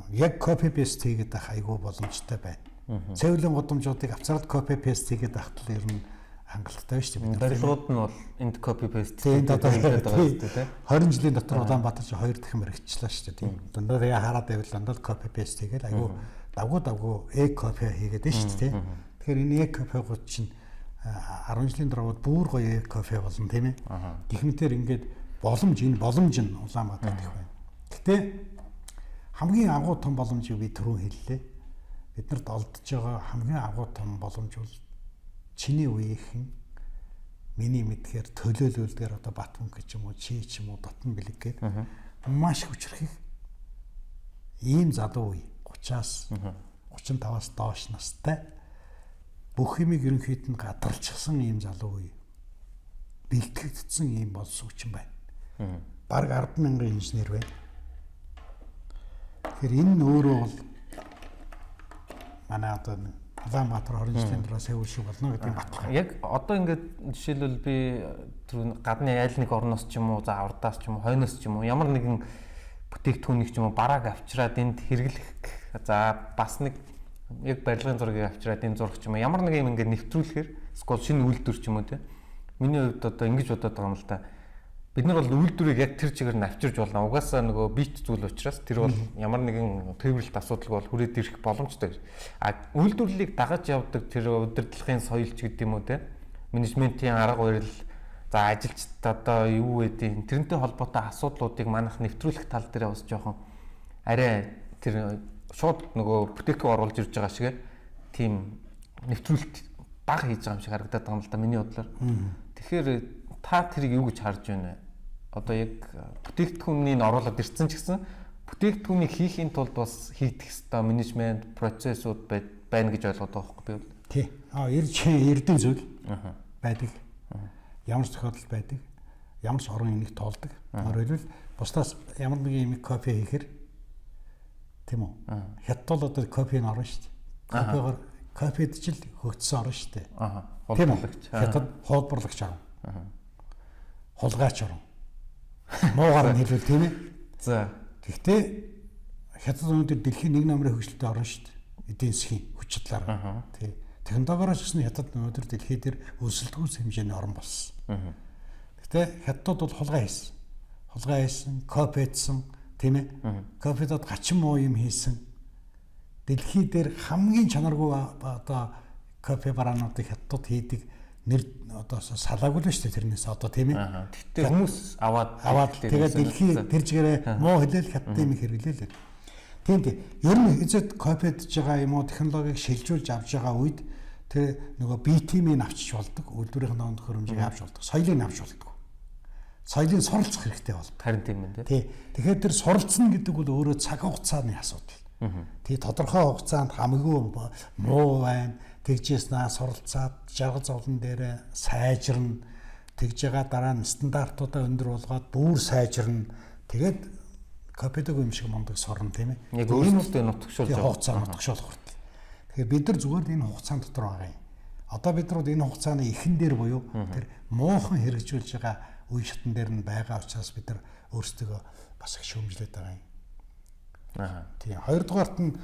яг copy paste хийгээд байх айгүй боломжтой байна. Цэвэрлэн гудамжуудыг авцраад copy paste хийгээд байхад л ер нь хангалттай шүү дээ. Барилгууд нь бол энд copy paste хийгээд байгаа шүү дээ. 20 жилийн дотор Улаанбаатар чи 2 дахин баригдчихлаа шүү дээ. Тийм. Дандаа тэгээ хараад байвал дандаа copy paste хийгээл айгүй давгүй e-copy хийгээд шүү дээ. Тэгэхээр энэ e-copy-гууд чинь 10 жилийн дараа бүр гоё e-copy болно, тийм ээ. Гэх мэтэр ингээд боломж, энэ боломж нь Улаанбаатарт их байна. Гэтэ хамгийн агуу том боломжийг би түрүүн хэллээ. Бид нарт олдож байгаа хамгийн агуу том боломж бол чиний үеийнхэн, миний мэдхээр төлөөлүүлдгээр одоо Батмөнх ч юм уу, чи ч юм уу, Дотн бэлэг гээд маш хүчрхэх ийм залуу үе 30-аас 35-аас доош настай бүх юмыг ерөнхийд нь гадарчсан ийм залуу үе бэлтгэгдсэн ийм болсон хүчин байна. Бараг 10,000 инженер байна. Тэгэхээр энэ нь өөрөө бол манай одоо Улаанбаатар 20 жилийн дараа Сеул шиг болно гэдэг баталгаа. Яг одоо ингээд жишээлбэл би тэр гадны айл нэг орноос ч юм уу, за урдаас ч юм уу, хойноос ч юм уу ямар нэгэн бүтээгдэхүүнийг ч юм уу барааг авчираад энд хэрэглэх, за бас нэг яг барилгын зургийг авчираад энэ зурх ч юм уу ямар нэг юм ингээд нэвтрүүлэхээр эсвэл шинэ үйлдвэр ч юм уу, те. Миний хувьд одоо ингэж бодоод байгаа юм л та. Бид нар бол үйлдвэрийг яг тэр чигээр нь авчирж болно. Угаасаа нөгөө бит зүйл учраас тэр бол ямар нэгэн тээвэрлэлт асуудалгүй бол хүрээд ирэх боломжтой. А үйлдвэрлэлийг дагаж явдаг тэр удирдлагын соёл ч гэдэг юм уу, те. Менежментийн арга барил, за ажилчид одоо юу гэдэг тэрнтэй холбоотой асуудлуудыг манайх нэвтрүүлэх тал дээр бас жоохон арай тэр шууд нөгөө бүтээгдэхүүн оруулж ирж байгаа шиг тийм нэвтрүүлэлт бага хийж байгаа юм шиг харагдаад байгаа юм л да миний бодлоор. Тэгэхээр та тэрийг юу гэж харж байна вэ? Одоо яг бүтээгдэхүүнийг оруулаад ирсэн ч гэсэн бүтээгдэхүүнийг хийхийн тулд бас хийх ёстой менежмент процессууд байна гэж ойлгоод байгаа байхгүй би бол. Тий. А эрдэн зүйл байдаг. Ямар ч тохиолдолд байдаг. Ямар ч орон энийг тоолдог. Өөрөөр хэлбэл бусдаас ямар нэгэн юм кофе хийхээр тийм үү? Хятад бол одоо кофег орно шүү дээ. Кофегоор кофед ч л хөгжсөн орно шүү дээ. Хуулбарлагч. Хятад хуулбарлагч орно. Хулгайч орно. Муугаар нь хэлбэл тийм ээ. За. Гэхдээ хятад өнөөдөр дэлхийн нэг номерын хөгжилтэй орно шүү дээ. Эдийн засгийн хүч чадлаар. Тий. Технологиоос гэсэн хятад өнөөдөр дэлхий дээр өрсөлдөхүйц хэмжээний орн болсон. Гэхдээ хятадууд бол хулгай хийсэн. Хулгай хийсэн, копидсан, тийм ээ. Копидод гачин муу юм хийсэн. Дэлхий дээр хамгийн чанаргүй одоо кофе бараануудыг хятадууд хийдэг нэр одоо салаагүй л шүү дээ тэрнээс одоо тийм ээ. Тэгтээ хүмүүс аваад тэгээд дэлхий тэр чигээрээ муу хэлээл хятадын юм хэрэглээл. Тийм тий. Ер нь эзэд копидж байгаа юм уу технологиг шилжүүлж авч байгаа үед тэр нөгөө BTM-ийг авчиж болдог, үйлдвэрийн нон төхөөрөмжийг авч болдог, соёлыг авч болдог. Соёлыг суралцах хэрэгтэй болдог. Харин тийм ээ. Тий. Тэгэхээр тэр суралцна гэдэг бол өөрөө цаг хугацааны асуудал. Тий, тодорхой хугацаанд хамаагүй муу байна. Тэгжээс наа суралцаад жаргал зовлон дээр сайжирна. Тэгж байгаа дараа нь стандартуудаа өндөр болгоод бүр сайжирна. Тэгээд копидог юм шиг мундаг сурна, тийм ээ. Яг өөрсдөө нутагшуулж байгаа хугацаа нутагшуулах хүртэл. Тэгэхээр бид нар зүгээр энэ хугацаанд дотор байгаа юм. Одоо бид нар энэ хугацааны эхэн дээр буюу тэр муухан хэрэгжүүлж байгаа үе шатн дээр нь байгаа учраас бид нар өөрсдөө бас их шүүмжлээд байгаа юм. Тийм. Хоёрдугаарт нь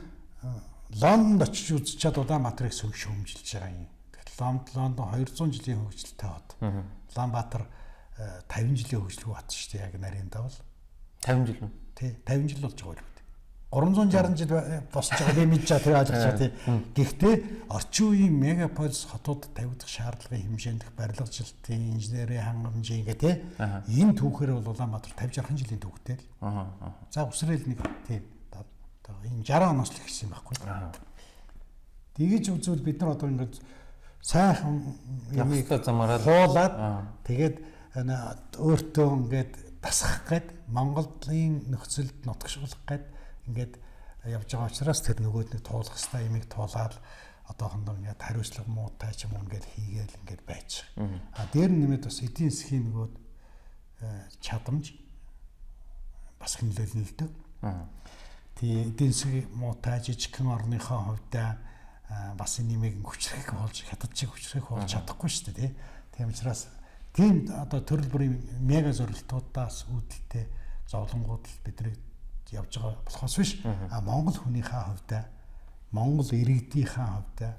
Лондонд очиж үзчихэд Улаанбаатарыг шүүмжилж байгаа юм. Тэгэхээр Лондон 200 жилийн хөгжилтэй хот. Улаанбаатар 50 жилийн хөгжилгүй хот шүү дээ яг нарийн давал. 50 жил үү? Тий, 50 жил болж байгаа юм. 360 жил босч байгаа би мэдж байгаа тэр ойлгож байгаа тий. Гэхдээ орчин үеийн мегаполис хотууд тавигдах шаардлагын хэмжээнд барилгачлалтын, инженерийн хангамжийн гэх тий. Энэ түүхээр бол Улаанбаатар 50 60 жилийн түүхтэй л. За үсрээл нэг тий. Энэ 60 оноос л эхэлсэн байхгүй. Тэгэж үзвэл бид нар одоо ингээд сайхан юмыг замаараа хуулаад тэгээд өөртөө ингээд дасгах гээд Монголын нөхцөлд нутагшуулах гээд ингээд явж байгаа учраас тэр нөгөөд нэг туулах хэвээр юмыг туулаад одоохондоо ингээд хариуцлага муутай ч юм уу ингээд хийгээл ингээд байж. А дээр нь нэмээд бас эдийн засгийн нөгөө чадамж бас хөндлөлнө л дөө. Тий, эдийн засгийн муутай жижигхэн орныхоо хувьдаа бас энэ нэмийг хүчрэх болж хятад чиг хүчрэх болж чадахгүй шүү дээ, тий. Тийм учраас тийм одоо төрөл бүрийн мега зорилтуудаас үүдэлтэй зовлонгууд л бидний явж байгаа болохоос биш. А Монгол хүнийхээ хувьдаа, Монгол иргэдийнхээ хувьдаа,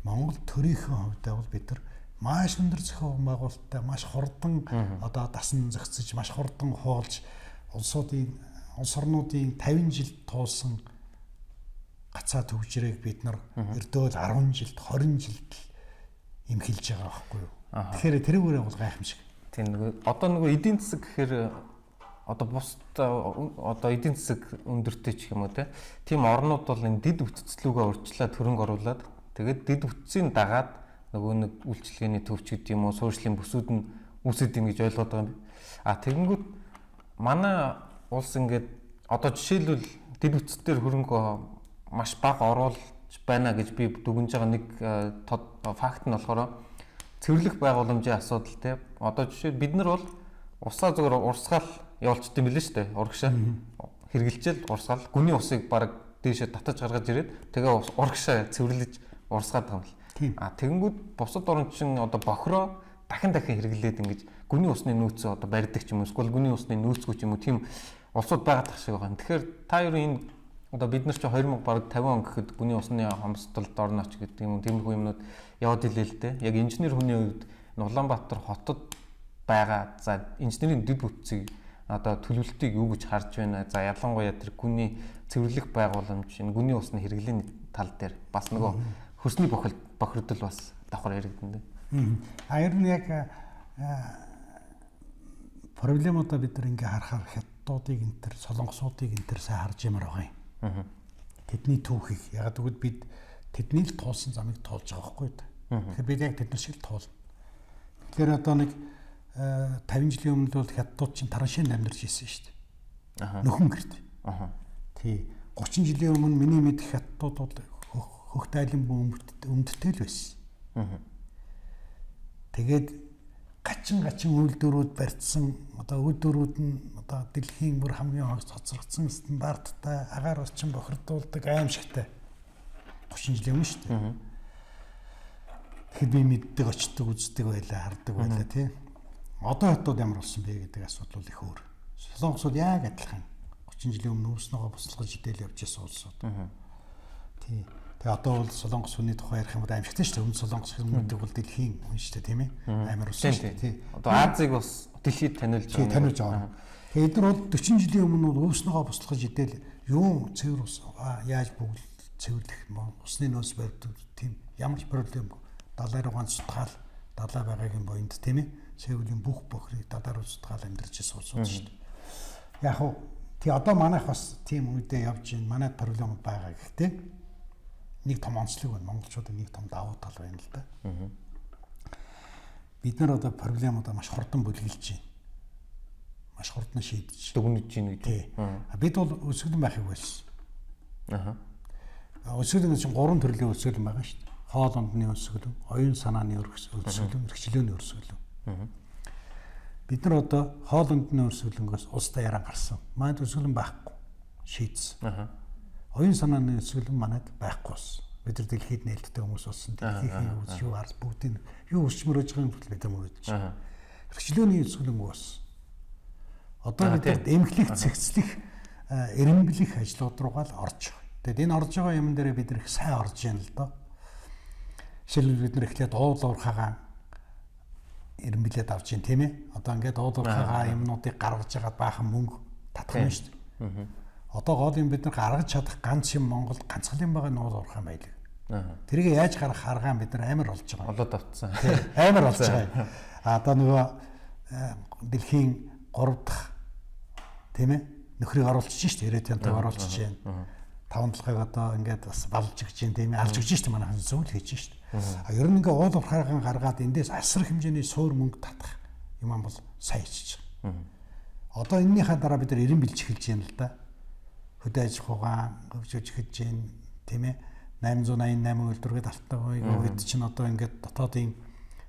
Монгол төрийнхээ хувьдаа бол бид нар Маш өндөр зохион байгуулалттай, маш хурдан одоо дасан зохицож, маш хурдан хуулж улс орнуудын 50 жил туулсан гацаа төвжрээг бид нар ердөөл 10 жилд, 20 жилд эмхэлж байгаа байхгүй юу? Тэгэхээр тэрүүгээрээ бол гайхамшиг. Тийм, нөгөө одоо нөгөө эдийн засаг гэхээр одоо бусд одоо эдийн засаг өндөртэй ч юм уу те. Тийм орнууд бол энэ дэд бүтцлүүгээ урьдчилаад хөрөнгө оруулаад тэгээд дэд бүтцийн дагаад нөгөө нэг үйлчилгээний төвч гэдэг юм уу, суурьшлийн бүсүүд нь үүсэт юм гэж ойлгоод байгаа юм. А тэгэнгүүт манай улс ингээд одоо жишээлбэл дэд бүтцээр хөрөнгө маш бага оруулж байна гэж би дүгнж байгаа нэг факт нь болохоор цэвэрлэх байгууламжийн асуудал те. Одоо жишээ бид нар бол усаа зүгээр урсгаал явуулчт юм билээ шүү дээ. Урагшаа хэрглэжэл урсгаал гүний усыг баг дээшээ татаж гаргаж ирээд тэгээ урагшаа цэвэрлэж урсгаад байгаа юм л. А тэгэнгүүт бусад орн чинь одоо бохроо дахин дахин хэрэглээд ингэж гүний усны нөөцөө одоо барьдаг ч юм уу, эсвэл гүний усны нөөцгүй ч юм уу тийм улсууд байгаа тах шиг байгаа. Тэгэхээр та юу энэ одоо бид нар чи 2050 он гэхэд гүний усны хомсдолд орно ч гэдэг юм уу, тиймэрхүү юмнууд яваад илээ л дээ. Яг инженер хүний хувьд Улаанбаатар хотод байгаа за инженерийн дэд бүтцийг одоо төлөвлөлтийг юу гэж харж байна? За ялангуяа тэр гүний цэвэрлэх байгууламж, энэ гүний усны хэрэглээний тал дээр бас нөгөө хөрсний бохирдол бас давхар яригдана. А ер нь яг проблемуудаа бид нар ингээ харахаар хятадуудыг энэ төр, солонгосуудыг энэ төр сайн харж ямар байгаа юм. Тэдний түүхийг яг тэгвэл бид тэдний л туулсан замыг туулж байгаа байхгүй юу? Тэгэхээр бид яг тэд нар шиг л туулна. Тэгэхээр одоо нэг 50 жилийн өмнө бол хятадууд чинь тараншинд амьдарч ирсэн шүү дээ. Нөхөн гэрт. Тий. 30 жилийн өмнө миний мэдэх хятадууд бол хөх тайлан өмдтэй л байсан. Тэгээд гачин үйлдвэрүүд барьцсан, одоо үйлдвэрүүд нь одоо дэлхийн бүр хамгийн хоцрогдсон стандарттай агаар орчин бохирдуулдаг аимшигтай 30 жилийн өмнө шүү дээ. Тэгэхэд би мэддэг, очдог, үздэг байлаа, хардаг байлаа тий. Одоо хятад ямар болсон бэ гэдэг асуудал бол их өөр. Солонгосууд яг адилхан 30 жилийн өмнө үүснийгөө буслаж идэл явж байсан улсууд. Тий. Тэгээ одоо бол солонгос хүний тухай ярих юм бол аимшигтай шүү дээ. Өмнө солонгос хүмүүдэг бол дэлхийн хүн шүү дээ, тийм ээ. Амар улс шүү дээ, тий. Одоо Азийг бас дэлхийд таниулж байгаа. Тий, таниулж байгаа. Тэгээ эдгээр бол 40 жилийн өмнө бол үүснийгөө буслаж идэл юу цэвэр ус яаж бүгд цэвэрлэх усны нөөц барьдаг тийм ямар ч проблемгүй. Далай руу ганц сутгаал далай байгаагийн буйнд тийм ээ. Цэвэрлийн бүх бохрыг далай руу сутгаал амьдарч ирсэн улсууд шүү дээ. Яг хуу тий одоо манайх бас тийм үедээ явж байна. Манайд проблем байгаа гэхдээ нэг том онцлог байна. Монголчуудын нэг том давуу тал байна л да. Бид нар одоо проблемуудаа маш хурдан бүлгэлж байна. Маш хурдан шийдэж дүгнэж байна гэж. Тий. Бид бол өсгөлэн байхыг болсон. Өсгөлэн чинь гурван төрлийн өсгөлэн байгаа шүү дээ. Хоол ундны өсгөлэн, оюун санааны өсгөлэн, эрхчлөөний өсгөлэн. Бид нар одоо хоол ундны өсгөлөнгөөс улстай яран гарсан. Манайд өсгөлэн байхгүй. Шийдсэн. Оюун санааны өсгөлэн манайд байхгүй болсон. Бид нар дэлхийд нээлттэй хүмүүс болсон. Дэлхийн үз юу ард бүгдийг юу өсч мөрөж байгаа юм бол бид нар мөрөж. Эрхчлөөний өсгөлөнгөө болсон. Одоо бид нарт эмхлэх, цэгцлэх, эрэмблэх ажлууд руугаа л орж байгаа. Тэгэд энэ орж байгаа юм дээр бид нар их сайн орж яана л доо. Жишээлбэл бид нар эхлээд уул уурхаагаа эрэмблээд авч ийн тийм ээ. Одоо ингээд уул уурхаагаа юмнуудыг гаргаж байгаад баахан мөнгө татах юм шүү дээ. Одоо гол юм бид нар гаргаж чадах ганц юм Монголд ганцхан юм байгаа нь уул уурхай байлиг. Тэрийг яаж гаргах аргаа бид нар амар олж байгаа. Олоод авцсан. Амар олж байгаа. А одоо нөгөө дэлхийн 3 дахь тийм ээ нөхрийг оруулчих шүү дээ. 90 тонтыг оруулчих байна. Таван талхыг одоо ингээд бас балж өгч чинь тийм ээ алж өгч шүү дээ. Манайхан зүйл хийж шүү дээ. А ер нь ингээ уул уурхайгаан гаргаад эндээс асар хэмжээний суур мөнгө татах юм бол сайн хийчих. Одоо энэнийхээ дараа бид нар эрен бэлж эхэлж байна л да. Хөдөө аж ахуйгаа хөгжүүлж эхэлж байна тийм ээ. 888 үйлдвэргээд алтан үед чинь одоо ингээд дотоодын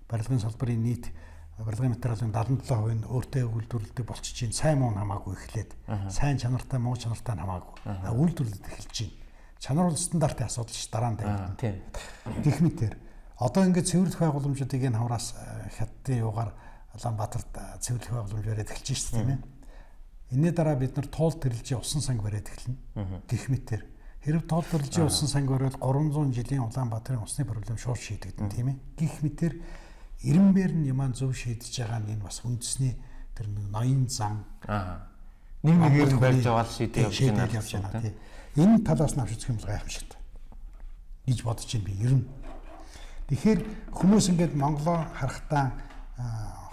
барилгын салбарын нийт барилгын материалын 77% нь өөртөө үйлдвэрлэдэг болчихж чинь сайн муу хамаагүй эхлээд сайн чанартай муу чанартай хамаагүй үйлдвэрлэд эхэлж байна. Чанар бол стандартын асуудал ш дараа нь тавигдана. Тийм. Гэх мэтэр одоо ингээд цэвэрлэх байгууламжуудыг энэ хавраас хятадын юугаар Улаанбаатарт цэвэрлэх байгууламж бариад эхэлж шээ тийм ээ. Энэний дараа бид нар туул тэрэлжийн усан санг бариад эхэлнэ. Гэх мэтэр хэрв туул тэрэлжийн усан санг бариад 300 жилийн Улаанбаатарын усны проблем шууд шийдэгдэн тийм ээ. Гэх мэтэр Ирэмбэр нь юмаа зөв шийдэж байгаа нь энэ бас үндэсний тэр нэг ноён зан. Нэг нэгээр нь барьж аваад шийдээ явж байна тий. Энэ талаас нь авч үзэх юм бол гайхамшигтай гэж бодож байна би ер нь. Тэгэхээр хүмүүс ингээд Монголоо харахтаа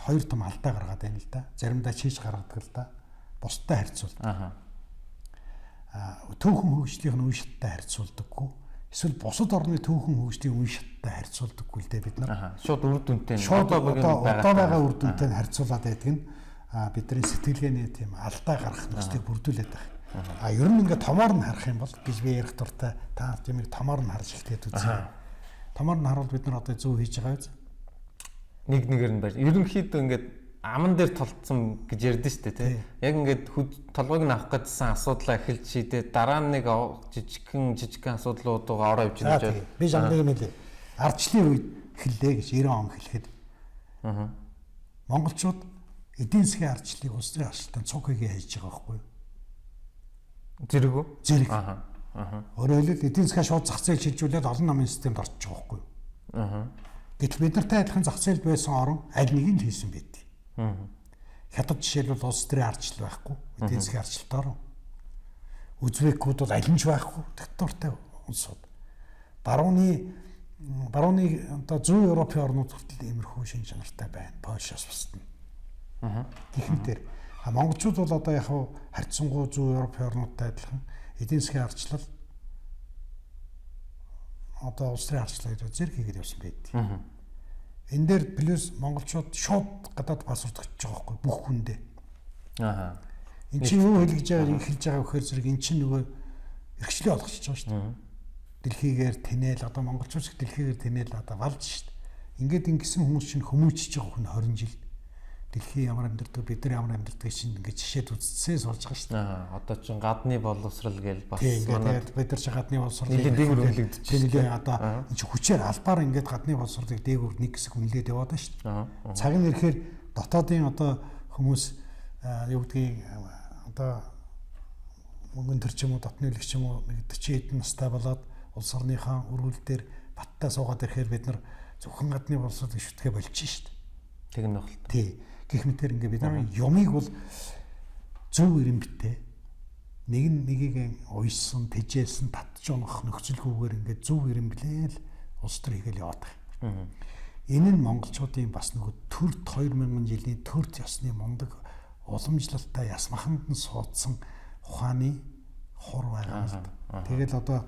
хоёр том алдаа гаргаад байна л да. Заримдаа чийж гаргадаг л да. Бусдад харьцуулдаг. Түүхэн хөгжлийнх нь үе шаттай харьцуулдаггүй. Эсвэл бусад орны түүхэн хөгжлийн үе шаттай харьцуулдаггүй л дээ бид нар. Шууд үр дүнтэй нь одоо байгаа үр дүнтэй нь харьцуулаад байдаг нь бидний сэтгэлгээний тийм алдаа гаргах нөхцөлийг бүрдүүлээд байгаа. Ер нь ингээд томоор нь харах юм бол гэж би ярих дуртай. Та тиймийг томоор нь харж эхлээд үзье. Томоор нь харуул бид нар одоо зөв хийж байгаа биз? Нэг нэгээр нь барь. Ерөнхийдөө ингээд аман дээр толцсон гэж ярьдэн шүү дээ, тий. Яг ингээд толгойг нь авах гэдсэн асуудлаа эхэлж шийдээ дараа нь нэг жижигхэн асуудлууд руу ороо явж байна гэж. Би жамныг мэлээ. Ардчлалын үед эхэллээ гэж 90 он хэлэхэд. Монголчууд эдийн засгийн ардчлалыг улс төрийн ардчлалтай цуг хийгээ хийж байгаа байхгүй юу? Зэрэг үү? Зэрэг. Өөрөөр хэлбэл эдийн засгаа шууд зах зээл шилжүүлээд олон намын системд орчих байгаа байхгүй юу? Гэтэл бид нартай адилхан зах зээлд байсан орн аль нэг нь л хийсэн байд. Хятад жишээлбэл улс төрийн ардчлал байхгүй, эдийн засгийн ардчлалт орн. Үзбекүүд бол аль нь ч байхгүй, диктатуртай улсууд. Барууны одоо зүүн Европын орнууд хүртэл иймэрхүү шинж чанартай байна. Польшоос бусад нь. Гэх мэтэр. Монголчууд бол одоо яг харьцангуй зүүн Европын орнуудтай адилхан эдийн засгийн ардчлал одоо улс төрийн ардчлал гэдэг зэрэг хийгээд явсан байд. Энэ дээр плюс монголчууд шууд гадаад паспорт өгч байгаа байхгүй бүх хүндээ. Энд чинь юу хэлж байгаа эхэлж байгаа вэхээр зэрэг эн чинь нөгөө эрхчлөө олгочихж байгаа шүү дээ. Дэлхийгээр тэнээл одоо монголчууд их дэлхийгээр тэнээл одоо валж шүү дээ. Ингээд ингэсэн хүмүүс чинь хүмүүжиж байгаа хүн 20 жил. Дэлхий ямар амьдардаг бид нар ямар амьдардаг чинь ингээд жишээд үзчихсэн суулж байгаа шүү дээ. Одоо чинь гадны боловсрал гээл бас манай бид нар чинь гадны боловсрал дээгүүр үнэлэгдэж дээ. Одоо энэ чинь хүчээр албаар ингээд гадны боловсролыг дээгүүр нэг хэсэг үнэлээд яваад байна шүү дээ. Цаг нь ирэхээр дотоодын одоо хүмүүс юу гэдгийг одоо мөнгөн төр ч юм уу дотны үлэг ч юм уу нэг 40 хэдэн настай болоод улс орныхаа өргөл дээр баттай суугаад ирэхээр бид нар зөвхөн гадны боловсролыг шүтгэе болчих шүү дээ. Тэг нь багт. Тий. Гэх мэтэр ингээ бид нар юмыг бол зөв ирэмбэтэй нэг нь нэгийг уйсан, тэжээлсэн, татж унах нөхцөлгүйгээр ингээ зөв ирэмблээл улс төр хийгээл яваад байгаа. Энэ нь монголчуудын бас нөгөө төрт 2000 жилийн төрт ёсны мундаг уламжлалтай яс маханд нь суудсан ухааны хур байгаа юм л да. Тэгэл одоо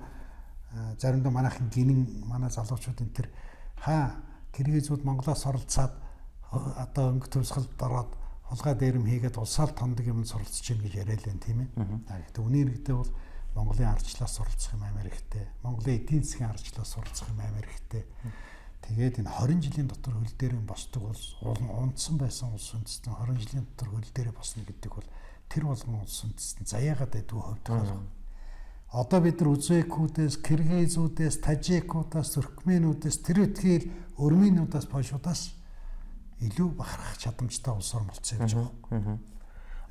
заримдаа манайхан гинэн манай залуучууд энэ төр киргизүүд Монголоос оролцоод одоо өнгө төвсгөлд ороод хулгай дээрэм хийгээд улсаал тондог юм суралцж гин гэж яриа л энэ тийм ээ. Гэхдээ үнийн хэрэгтээ бол Монголын ардчлалаас суралцах юм амар ихтэй. Монголын эдийн засгийн ардчлалаас суралцах юм амар ихтэй. Тэгээд энэ 20 жилийн дотор хөл дээрээ босдог улс унтсан байсан улс үндэстэн 20 жилийн дотор хөл дээрээ босно гэдэг бол тэр болгон улс үндэстэн заяагаад байдгүй хувь тохиолдол. Одоо бид нар Узбекүүдээс, Киргизүүдээс, Тажикуудаас, Туркменүүдээс, тэр үтгэл Өрмөнүүдээс, Польшуудаас илүү бахархах чадамжтай улс орн болцсон явж байгаа юм.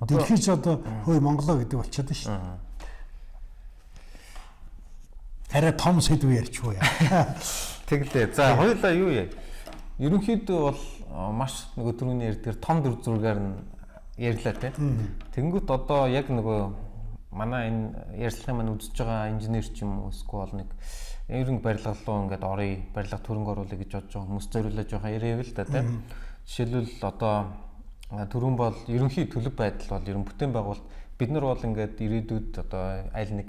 Дэлхий ч одоо хөөе Монголоо гэдэг болчиход байна шүү дээ. Арай том сэдв ярьчихгүй яа. Тэглээ. За хоёулаа юу яа? Ерөнхийдөө бол маш нөгөө түрүүний ярьдгаар том дүр зургаар нь ярьлаа тий. Тэнгүүт одоо яг нөгөө манай энэ ярилцлагын маань үзэж байгаа инженер ч юм уу эсвэл нэг ерөнх барилга руу ингээд оръё, барилга төрөнгө оруулъя гэж бодож байгаа хүмүүс зориулж байгаа яриа л да тий. Жишээлбэл одоо түрүүн бол ерөнхий төлөв байдал бол ерөн бүтээн байгуулалт бид нар бол ингээд ирээдүйд одоо аль нэг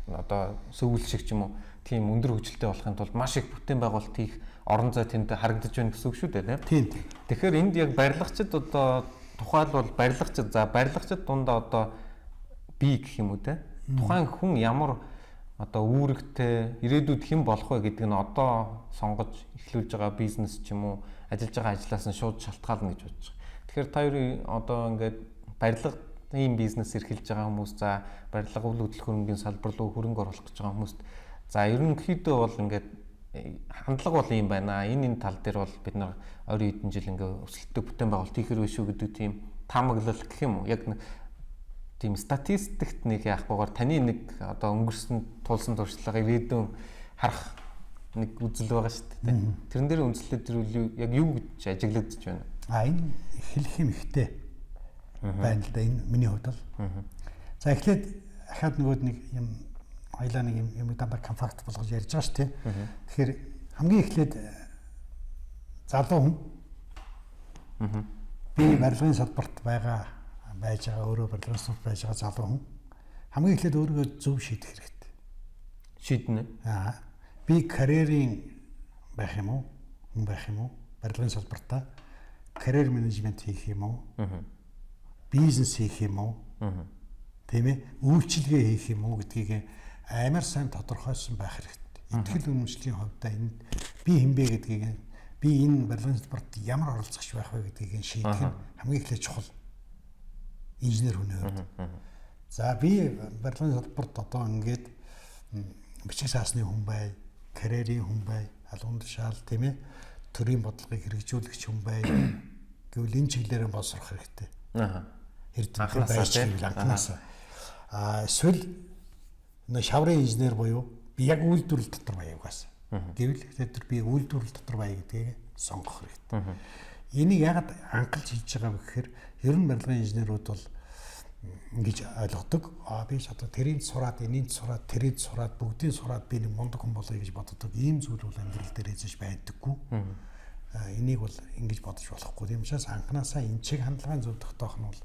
одоо сөвөл шиг ч юм уу тийм өндөр хөгжилтэй болохын тулд маш их бүтээн байгуулалт хийх орон зай тэнд харагдаж байна гэсэн үг шүү дээ тийм. Тэгэхээр энд яг барилгачид одоо тухайлбал барилгачид за барилгачид дундаа одоо би гэх юм уу те тухайн хүн ямар одоо үүрэгтэй ирээдүйд хэн болох вэ гэдэг нь одоо сонгож эхлүүлж байгаа бизнес ч юм уу ажиллаж байгаа ажлаас нь шууд шалтгаална гэж бодож байгаа. Тэгэхээр та хоёрын одоо ингээд барилгын бизнес эрхэлж байгаа хүмүүс за барилга үйл хөдлөх хөрөнгийн салбар руу хөрөнгө оруулах гэж байгаа хүмүүст за ерөнхийдөө бол ингээд хандлага бол юм байна. Энэ тал дээр бол бид нар ойрын хэдэн жил ингээд өсөлттэй бүтээн байгуулалт хийх хэрэг шүү гэдэг тийм таамаглал гэх юм уу? Яг нэг тийм статистикт нэг яахгүйгээр таны нэг одоо өнгөрсөн тулсан туршлага ирээдүйн харах нэг үзэл байгаа шүү дээ. Тэрэн дээр үндэслээд тэр яг юу гэж ажиглагдаж байна? А энэ хэлэх юм ихтэй байна л да, энэ миний хувьд бол. За эхлээд ахаад нөгөө нэг юм хоёлаа нэг юм дандаа компакт болгож ярьж байгаа шүү дээ. Тэгэхээр хамгийн эхлээд залуу хүн би барилгын салбарт байж байгаа, өөрөө барилгын салбарт байж байгаа залуу хүн хамгийн эхлээд өөрийгөө зөв шийдэх хэрэгтэй. Шийднэ. Аа. Би карьерийн байх юм уу? Хүн байх юм уу? Барилгын салбартаа карьер менежмент хийх юм уу? Бизнес хийх юм уу? Тийм ээ? Үйлчилгээ хийх юм уу гэдгийг амар сайн тодорхойлсон байх хэрэгтэй. Итгэл үнэмшлийн хувьд энэ би хэн бэ гэдгийг, би энэ барилгын салбарт ямар оролцогч байх вэ гэдгийг шийдэх нь хамгийн эхлээд чухал инженер хүний хувьд. За би барилгын салбарт одоо ингээд бичиг саасны хүн бай, карьерийн хүн бай, албан тушаал, тийм ээ, төрийн бодлогыг хэрэгжүүлэгч хүн бай гэвэл энэ чиглэлээр боловсрох хэрэгтэй. Аа. Эрдэмтэн байж гэвэл анхнаасаа. Аа эсвэл нэ шаврын инженер буюу би яг үйлдвэрлэл дотор байя угаас. Гэвэл тэр би үйлдвэрлэл дотор байя гэдгийг сонгох хэрэгтэй. Энийг яагаад анхалж хэлж байгаа вэ гэхээр ер нь барилгын инженерүүд бол ингэж ойлгодог. Аа би ч одоо тэрийг сураад, энийг сураад, тэрийг сураад, бүгдийг сураад би нэг мундаг хүн болъё гэж боддог. Ийм зүйл бол амьдрал дээр эзэж байдаггүй. Энийг бол ингэж бодож болохгүй. Тийм учраас анханасаа энэ чиг хандлагын зөв тогтоох нь бол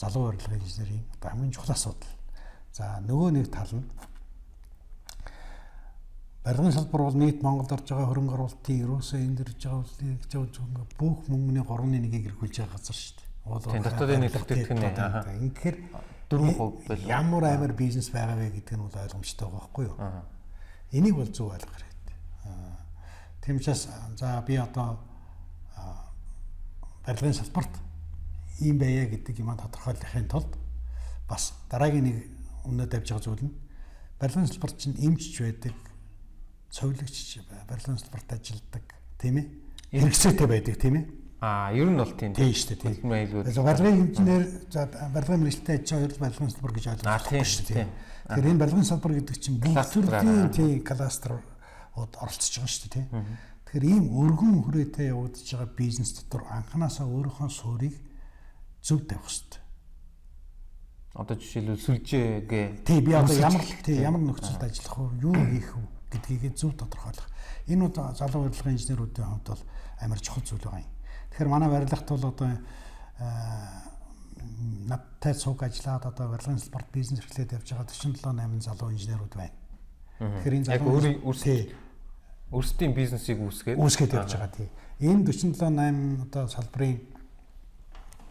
залуу барилгын инженерийн одоо хамгийн чухал асуудал. За нөгөө нэг тал нь барилгын салбар бол нийт Монголд орж байгаа хөрөнгө оруулалтын ерөөсөө энд ирж байгаа үлдээ бүх мөнгөний 3.1-ийг эргүүлж байгаа газар шүү дээ. Тийм, дотоодын нийлүүлэлт гэнэ. Ингэхээр 4% байл. Ямар амар бизнес байгаа вэ гэдэг нь бол ойлгомжтой байгаа байхгүй юу? Энийг бол зөв ойлгох хэрэгтэй. Тийм учраас за би одоо барилгын салбарт ийм байя гэдэг юм тодорхойлохын тулд бас дараагийн нэг өмнөө тавьж байгаа зүйл нь барилгын салбарт чинь эмчч байдаг, цовлогч барилгын салбарт ажилладаг, тийм ээ? Хэрэгцээтэй байдаг, тийм ээ? Аа, ер нь бол тийм. Тийм шүү дээ, тийм. Барилгын инженер, за барилгын мэргэжилтэй ажиллаж байгаа хоёр барилгын салбар гэж ойлгох шүү дээ. Тэгэхээр энэ барилгын салбар гэдэг чинь бүх төрлийн тийм кластерууд оролцож байгаа шүү дээ, тийм. Тэгэхээр ийм өргөн хүрээтэй явагдаж байгаа бизнес дотор анханасаа өөрийнхөө суурийг зөв тавих хэрэгтэй. Одоо жишээлбэл сүлжээгээ. Тийм, би одоо ямар тийм ямар нөхцөлд ажиллах вэ, юу хийх вэ гэдгийг зөв тодорхойлох. Энэ бол залуу барилгын инженерүүдийн хувьд бол амар чухал зүйл байгаа юм. Тэгэхээр манай барилгат бол одоо надтай цуг ажиллаад одоо барилгын салбарт бизнес эрхлээд явж байгаа 47 8 залуу инженерүүд байна. Тэгэхээр энэ залуу өөрсдийн бизнесийг үүсгээд явж байгаа тий. Энэ 47 8 одоо салбарын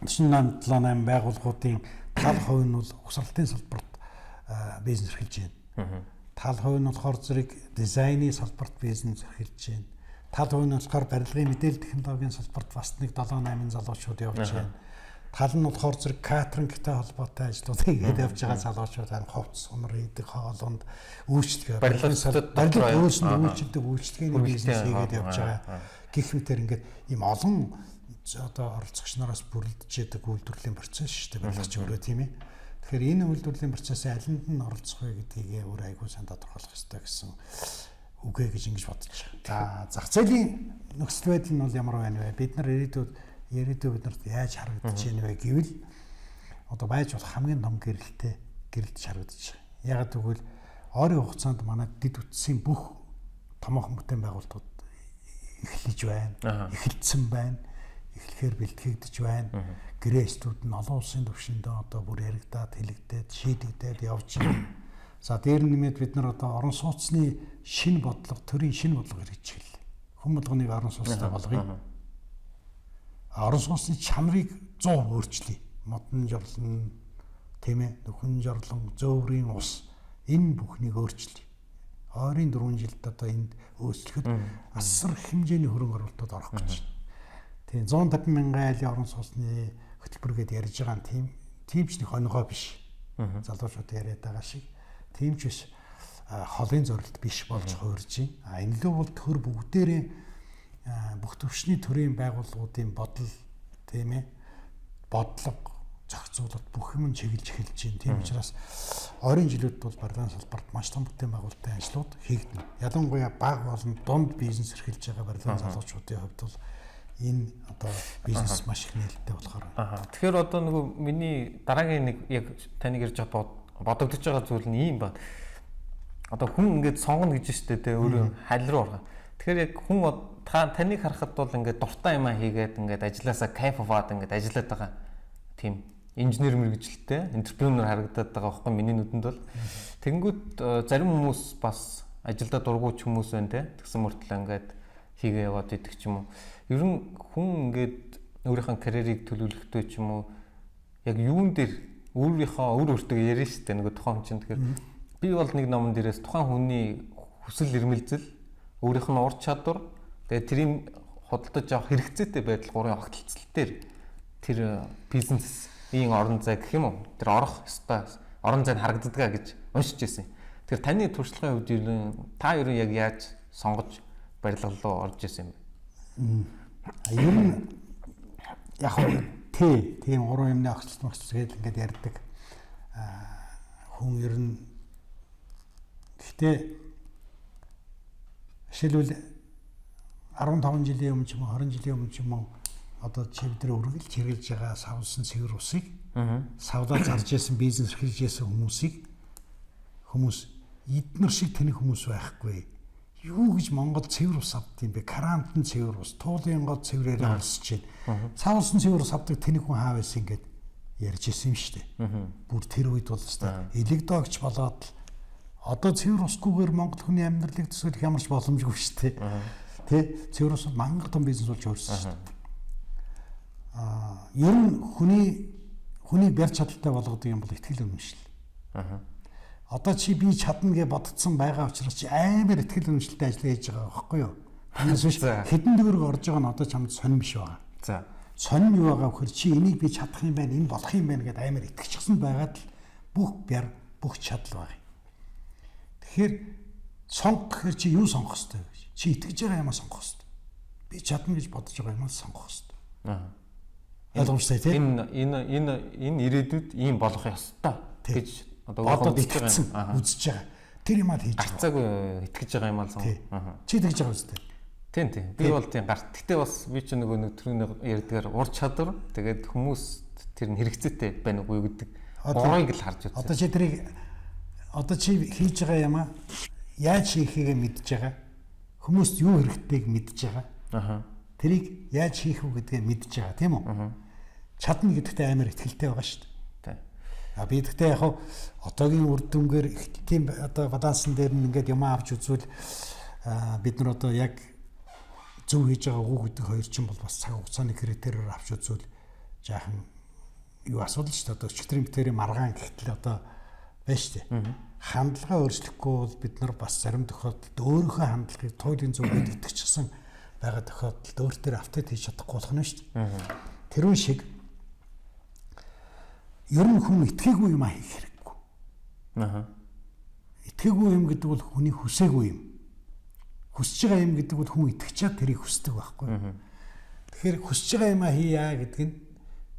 47 8 байгууллагуудын тал хувь нь бол угсралтын салбарт бизнес эрхэлж байна. Тал хувь нь болохоор зэрэг дизайны салбарт бизнес эрхэлж байна. Тал хувь нь болохоор барилгын мэдээлэл технологийн салбарт бас нэг 7 8 залуучууд явж байна. Тал нь болохоор зэрэг катерингтэй холбоотой ажлууд хийгээд явж байгаа залуучууд байна. Хувцс сунар хийдэг, хоолунд үйлчлэгээ, барилга өөрсөнд үйлчилдэг үйлчлэгээний бизнес хийгээд явж байгаа. Гэх мэтэр ингээд ийм олон одоо оролцогч нараас бүрэлдэж яадаг үйлдвэрлэлийн процесс шүү дээ. Барилгач өөрөө тийм ээ. Тэгэхээр энэ үйлдвэрлэлийн процессын алинд нь оролцох вэ гэдгийг өөр айгүй сайн тодорхойлох ёстой гэсэн үгүй гэж ингэж бодож байгаа. За зах зээлийн нөхцөл байдал нь бол ямар байна вэ? Бид нар ирээдүйд бид нарт яаж харагдаж байна вэ гэвэл одоо байж болох хамгийн том гэрэлтэй гэрэлтэж харагдаж байгаа. Яагаад гэвэл ойрын хугацаанд манай дэд бүтцийн бүх томоохон бүтээн байгуулалтууд эхэлж байна. Эхэлсэн байна. Эхлэхээр бэлтгэгдэж байна. Гэрээчдүүд нь олон улсын түвшинд одоо бүр яригдаад, хэлэгдээд, шийдэгдээд явж байна. За дээр нэмээд бид нар одоо орон сууцны шинэ бодлого, төрийн шинэ бодлого хэрэгжиж эхэллээ. Хүн болгоныг орон сууцтай болгоё. Орон сууцны чанарыг 100% өөрчлөе. Модон жорлон, тийм ээ, нөхөн жорлон, зөөврийн ус энэ бүхнийг өөрчлөе. Ойрын 4 жилд одоо энд өөрчлөхөд асар хэмжээний хөрөнгө оруулалтууд орох гэж байна. Тийм 150 мянган айлын орон сууцны хөтөлбөр гээд ярьж байгаа нь тийм ч нэг оногоо биш. Залуучууд яриад байгаа шиг тийм ч биш, холын зорилт биш болж хуурж байна. А энэ лөө бол төр бүгдээрээ бүх төвшний төрийн байгууллагуудын бодол, тийм ээ, бодлого зохицуулаад бүх юм чиглэж эхэлж байна. Тийм учраас ойрын жилүүд бол барилгын салбарт маш том бүтээн байгуулалтын ажлууд хийгдэнэ. Ялангуяа бага болон дунд бизнес эрхэлж байгаа барилгын залуучуудын хувьд бол энэ одоо бизнес маш их нээлттэй болохоор. Тэгэхээр одоо нөгөө миний дараагийн нэг яг таныг ярьж байгаа бодогдож байгаа зүйл нь ийм байна. Одоо хүн ингээд сонгоно гэж штэ тэ өөрөө хал руу орох. Тэгэхээр яг хүн таныг харахад бол ингээд дуртай юмаа хийгээд ингээд ажилласаа кайф аваад ингээд ажиллаад байгаа тийм инженер мэргэжилтэй entrepreneur харагдаад байгаа байхгүй миний нүдэнд бол. Тэнгүүт зарим хүмүүс бас ажилдаа дургүй ч хүмүүс байна те. Тэгсэн мөртлөө ингээд хийгээ яваад идэг ч юм уу. Ер нь хүн ингээд өөрийнхөө карьерийг төлөвлөхтэй ч юм уу яг юун дээр өөрийнхөө өөр өөртөө ярина шүү дээ нөгөө тухайн хүн чинь. Тэгэхээр би бол нэг номон дээрээс тухайн хүний хүсэл эрмэлзэл, өөрийнх нь ур чадвар, тэгээд тэрийг худалдаж авах хэрэгцээтэй байдал гурван огтлцол дээр тэр бизнесийн орон зай гэх юм уу тэр орох ёстой орон зайд харагддаг гэж уншиж ирсэн. Тэгэхээр таны туршлагын хувьд ер нь та ер нь яг яаж сонгож барилга руу орж ирсэн юм бэ? Ер нь яг тийм гурван юмны огтлц могтлц гэдэг ингээд ярьдаг хүн ер нь гэхдээ жишээлбэл 15 жилийн өмнө ч юм уу 20 жилийн өмнө ч юм уу одоо чи бид нар үргэлж хэрэглэж байгаа савлсан цэвэр усыг савлаа зарж ясан бизнес эрхэлж ясан хүмүүсийг хүмүүс эднэр шиг тэнэг хүмүүс байхгүй. Юу гэж Монгол цэвэр ус авд юм бэ? Карантин цэвэр ус, туулын гол цэврээр олсож байна. Савлсан цэвэр ус авдаг тэнэг хүн хаа байсан ингээд ярьж исэн юм шүү дээ. Бүр тэр үед бол өстой элэгдогч болоод л одоо цэвэр усгүйгээр Монгол хүний амьдралыг төсөөлөх ямар ч боломжгүй шүү дээ. Тэ цэвэр ус мангар том бизнес болж өөрсөн шүү дээ. Ер нь хүний бяр чадaltaй болгодог юм бол итгэл үнэмшил. Одоо чи би чадна гэж бодцсон байгаа учраас чи амар итгэл үнэмшилтэй ажил хийж байгаа байхгүй юу? Танаас биш хэдэн төгрөг орж байгаа нь одоо чамд сонирн биш байгаа. За. Сонирн юу байгаа вөхөр чи энийг би чадах юм байна, энэ болох юм байна гэдээ амар итгэчихсэн байгаад л бүх бяр, бүх чадал байгаа юм. Тэгэхээр сонгох гэхээр чи юу сонгох ёстой вэ? Чи итгэж байгаа юмаа сонгох ёстой. Би чадна гэж бодож байгаа юмаа сонгох ёстой. Ойлгомжтой тийм. Энэ ирээдүйд ийм болох ёстой гэж одоо бодоод итгэсэн үзэж байгаа. Тэр юмаа л хийж байгаа. Гарцаагүй итгэж байгаа юмаа л сонгох. Чи итгэж байгаа үстэй. Тийм. Би бол тийм гарт. Гэтэ бас би ч нөгөө нэг түрүүний ярьдгаар ур чадвар тэгээд хүмүүс тэр нь хэрэгцээтэй байна уугүй гэдэг гурыг л харж үзсэн. Одоо чи тэрийг одоо чи хийж байгаа юмаа яаж хийхээ мэдж байгаа. Хүмүүст юу хэрэгтэйг мэдж байгаа. Тэрийг яаж хийх үү гэдгээ мэдж байгаа тийм үү? Чадна гэдэгтээ амар итгэлтэй байгаа шүү дээ. А би гэхдээ яг одоогийн үр дүнгээр тийм одоо балансан дээр нь ингээд юм авч үзвэл бид нар одоо яг зөв хийж байгаа үгүй гэдэг хоёр чинь бол бас цаг хугацааны критериэр авч үзвэл жаахан юу асуудал шүү дээ. Одоо өчигдрийн битэрийн маргаан гэхтэл одоо байна шүү дээ. Хандлага өөрчлөхгүй бол бид нар бас зарим тохиолдолд өөрийнхөө хандлагыг туйлын зөв гэж итгэчихсэн байгаа тохиолдолд өөр төр апдейт хийж чадахгүй болох нь шүү дээ. Тэрүүн шиг ер нь хүн итгээгүй юм хийх хэрэггүй. Итгээгүй юм гэдэг бол хүний хүсээгүй юм. Хүсэж байгаа юм гэдэг бол хүн итгэчээд тэрийг хүсдэг байхгүй. Тэгэхээр хүсэж байгаа юмаа хийя гэдэг нь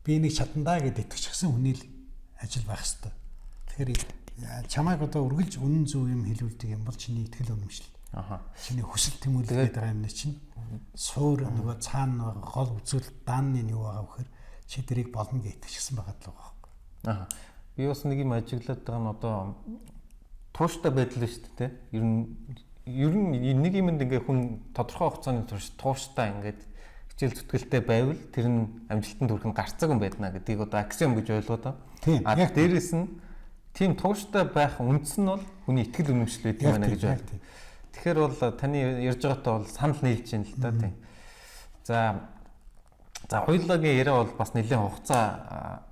би энийг чадандаа гэд итгэчихсэн хүний л ажил байх ёстой. Тэгэхээр чамайг одоо үргэлж үнэн зөв юм хэлүүлдэг юм бол чиний итгэл үнэмшил. Чиний хүсэл тэмүүлэл гэдэг байгаа юмны чинь суур нөгөө цаана байгаа гол үзэл даанны нь юу байгаа вэхээр чи тэрийг болно гэж итгэчихсэн байгаа л байгаа байхгүй. Би бас нэг юм ажиглаад байгаа нь одоо тууштай байдал шүү дээ. Ер нь нэг юмд ингээ хүн тодорхой хугацааны турш тууштай ингээд хичээл зүтгэлтэй байвал тэр нь амжилтанд хүрэх нь гарцаагүй байдна гэдгийг одоо аксиом гэж ойлгоо доо. А дээрэс нь тийм тууштай байх үндс нь бол хүний итгэл үнэмшил байдаг юм байна гэж байна. Тэгэхээр бол таны ярьж байгаатай бол санал нийлж байна л да тийм. За хоёулаагийн яриа бол бас нэлээд хугацаа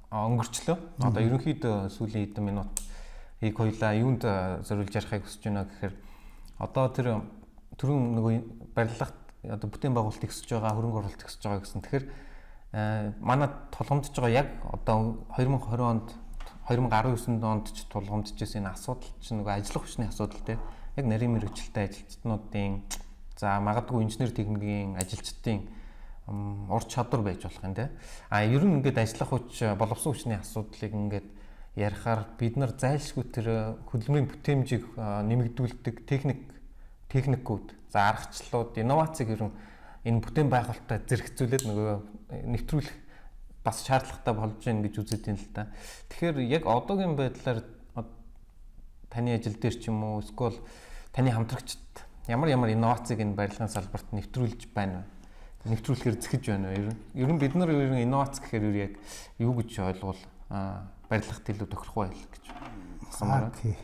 өнгөрчлөө. Одоо ерөнхийдөө сүүлийн хэдэн минут ийг хоёулаа юунд зориулж ярихыг хүсэж байна гэхээр одоо тэр түрүүн нөгөө барилгад одоо бүтээн байгуулалт ихсэж байгаа, хөрөнгө оруулалт ихсэж байгаа гэсэн. Тэгэхээр манай тулгамдж байгаа яг одоо 2020 онд 2019 онд ч тулгамдж байсан энэ асуудал чинь нөгөө ажиллах хүчний асуудал те. Яг нарийн мэргэжилтэй ажилтнуудын за магадгүй инженер техникийн ажилчдын ур чадвар байж болох юм те. А ер нь ингээд ажиллах хүч, боловсон хүчний асуудлыг ингээд ярихаар бид нар зайлшгүй тэр хөдөлмөрийн бүтээмжийг нэмэгдүүлдэг техникүүд, за аргачлалууд, инновацийг ер нь энэ бүтээн байгуулалтаа зэрэгцүүлээд нөгөө нэвтрүүлэх бас шаардлагатай болж байна гэж үзэж байна л та. Тэгэхээр яг одоогийн байдлаар таны ажил дээр ч юм уу эсвэл таны хамтрагчид ямар ямар инновацийг энэ барилгын салбарт нэвтрүүлж байна вэ? Нэвтрүүлэхээр зэхэж байна уу? Ер нь бид нар ер нь инновац гэхээр ер яг юу гэж ойлгуул барилгад илүү тохирох байл гэж асуумаар. Тий.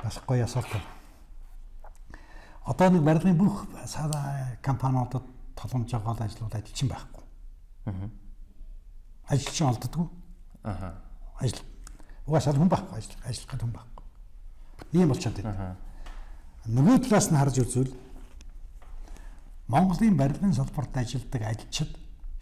Бас гоё асуулт. Одоо нэг барилгын бүх компаниудад толгомж гол ажлууд ажилчин байхгүй. Ажилчин олддоггүй. Ажил угаасаа хүн байхгүй, ажиллах гэдэг хүн байхгүй. Ийм болчиход байна. Нөгөө талаас нь харж үзвэл Монголын барилгын салбарт ажилладаг ажилчид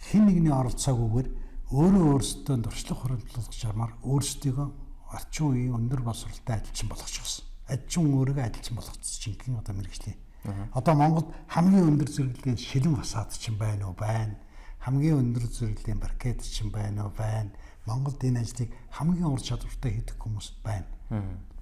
хэн нэгний оролцоогүйгээр өөрөө өөрсдөө туршлага хуримтлуулах чармаар өөрсдийгөө орчин үеийн өндөр боловсролтой ажилчин болгочихсон. Ажилчин өөрийгөө ажилчин болгочихсон жинхэнэ одоо мэргэжлийн. Одоо Монголд хамгийн өндөр зэрэглэлийн шилэн фасад чинь байна уу? Байна. Хамгийн өндөр зэрэглэлийн паркет чинь байна уу? Байна. Монголд энэ ажлыг хамгийн ур чадвартай хийдэг хүмүүс байна.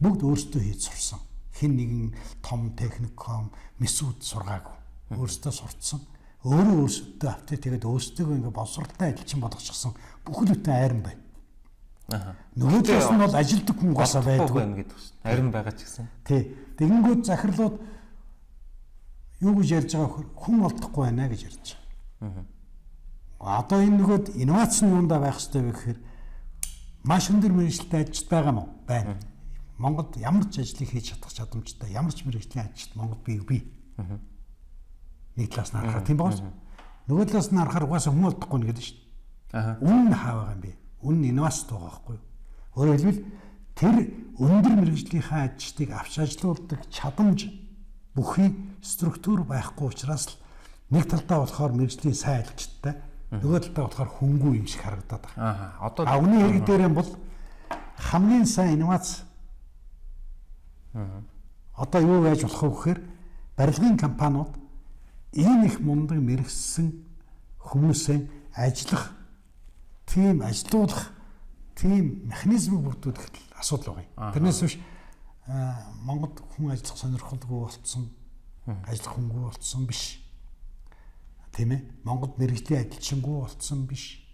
Бүгд өөрсдөө хийж сурсан. Хэн нэгэн том техникум, мэсүүд сургаагүй. Өөрсдөө сурцсан. Өөрөө өөрсдөө автыг тэгээд өөрсдөө ингээ боловсролтой ажилчин болгочихсон бүхэл бүтэн айран байна. Нөгөө талаас нь бол ажилтг хүн угаасаа байдгүй байна гэдэг чинь. Айран байгаа ч гэсэн. Тий. Тэгэнгүүт захирлууд юу гэж ярьж байгаа хүн олдохгүй байна гэж ярьж байгаа. Одоо энэ нөгөөд инновац нь юундаа байх ёстой вэ гэхээр маш өндөр мэргэжилтэй ажилчид байгаа мó? Байна. Монголд ямар ч ажлыг хийж чадах чадамжтай, ямар ч мэргэжлийн ажилчид Монголд бий. Нэг талаас нь харахаар тийм байна. Нөгөө талаас нь харахаар угаасаа хүн олдохгүй гэдэг шүү дээ. Үн нь хаа байгаа юм бэ? Үн нь инновац байгаа байхгүй юу? Өөрөөр хэлбэл тэр өндөр мэргэжлийнхаа ажилчдыг авч ажилуулдаг чадамж бүхий структур байхгүй учраас л нэг талдаа болохоор мэргэжлийн сайн ажилчдтай, нөгөө талдаа болохоор хүнгүй юм шиг харагдаад байгаа. Одоо үний хэрэг дээр юм бол хамгийн сайн инновац одоо юу яаж болох вэ гэхээр барилгын компаниуд ийм их мундаг мэргэссэн хүмүүсээ ажиллах, тийм ажилуулах, тийм механизмыг бүрдүүлэх асуудал байгаа юм. Тэрнээс биш Монголд хүн ажиллах сонирхолгүй болцсон, ажиллах хүнгүй болцсон биш. Тийм ээ? Монголд мэргэжлийн ажилчингүй болцсон биш.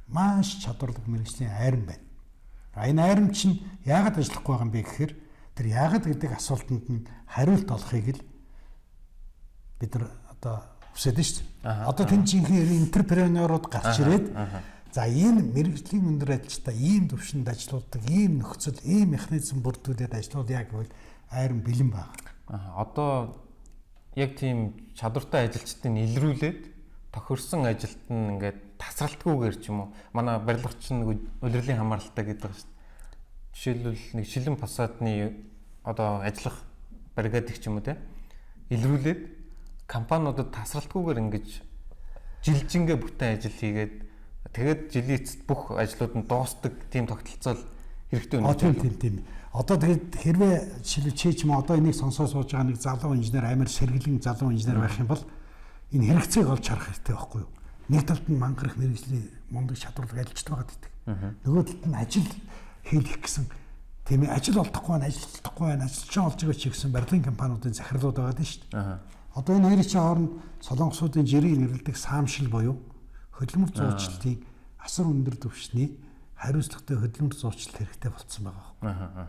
Маш чадварлаг мэргэжлийн айран байна. Энэ айран чинь яагаад ажиллахгүй байгаа юм бэ гэхээр тэр яагаад гэдэг асуултанд нь хариулт олохыг л бид нар одоо хүсэж шүү дээ. Одоо тэнд жинхэнэ энтерпренерууд гарч ирээд за энэ мэргэжлийн өндөр ажилчдаа ийм төвшөнд ажилуулдаг, ийм нөхцөл, ийм механизм бүрдүүлээд ажилуулъя гэвэл айран бэлэн байгаа. Одоо яг тийм чадвартай ажилчдыг илрүүлээд тохирсон ажилт нь ингээд тасралтгүйгээр ч юм уу манай барилгач нэг улирлын хамааралтай гэдэг шүү дээ. Жишээлбэл нэг шилэн фасадны одоо ажиллах бригадыг ч юм уу те илрүүлээд компаниудад тасралтгүйгээр ингэж жилжингээ бүтэн ажил хийгээд тэгээд жилийн эцэст бүх ажлууд нь дуустдаг тийм тогтолцоо хэрэгтэй байна. Тийм. Одоо тэгээд хэрвээ жишээлбэл чи ч юм одоо энийг сонсоо сууж байгаа нэг залуу инженер, амар сэргэлэн залуу инженер байх юм бол энэ хэрэгцээг олж харах хэрэгтэй байхгүй юу? Нэг талд нь мангар их мэргэжлийн мундаг чадварлаг ажилчд байгаа гэдэг. Нөгөө талд нь ажил хийх гэсэн тийм ээ ажил олдохгүй байна, ажиллахгүй байна, ажилчин олж өгөөч гэсэн барилгын компаниудын захирлууд байгаа дээ шүү дээ. Одоо энэ хоёрын чинь хооронд солонгосуудын жирийн нэрлэдэг саамшил буюу хөдөлмөр зуучлалтын асар өндөр түвшний хариуцлагатай хөдөлмөр зуучлалт хэрэгтэй болцсон байгаа байхгүй.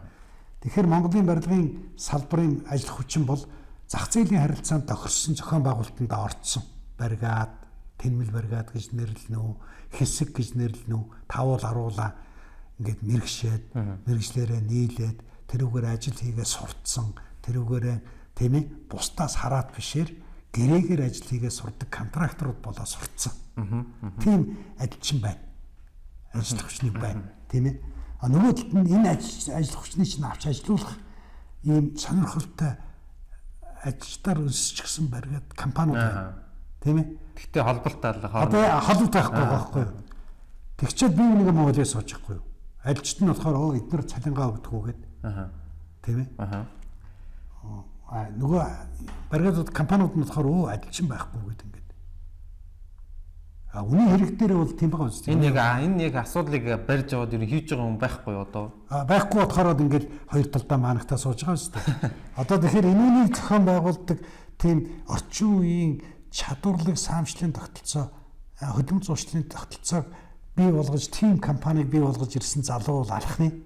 Тэгэхээр Монголын барилгын салбарын ажил хүчин бол зах зээлийн харилцаанд тохирсон зохион байгуулалтанд орцсон. Баригад, тэнмэл баригад гэж нэрлэнэ үү, хэсэг гэж нэрлэнэ үү, тавуул аруулаа ингээд мэрэгшээд, мэрэгжлээрээ нийлээд тэрүүгээр ажил хийгээ сурцсан, тэрүүгээрээ тийм ээ бусдаас хараад бишээр гэрээгээр ажил хийгээ сурдаг контракторууд болоо сурцсан. Тийм ажилчин байна. Ажил хүчний байна, тийм ээ. А нөгөө талд нь энэ ажил хүчний чинь авч ажилуулах ийм сонирхолтой ажилчдаар өсчихсэн баригад компаниуд байна. Тийм ээ. Гэхдээ холболт алга хооронд. Одоо холболт байхгүй байхгүй юу? Тэгчээд би нэг юм ойлоо сууж байхгүй юу? Ажилчид нь болохоор оо эднэр цалингаа өгдөггүй гээд. Тийм ээ. Нөгөө баригадууд компаниуд нь болохоор өө ажилчин байхгүй гээд ингээд А үнийн хэрэг дээр бол тийм байгаа үст. Энэ яг асуудлыг барьж аваад ер нь хийж байгаа хүн байхгүй одоо. А байхгүй болохоор ингээл хоёр талдаа маанагтаа сууж байгаа үст. Одоо тэгэхээр энэнийг зохион байгуулдаг тийм орчин үеийн чадварлаг саамчлалын тогтолцоо, хөдөлмөр зуучлалын тогтолцоог бий болгож, тийм компаниг бий болгож ирсэн залуу бол алхах нь.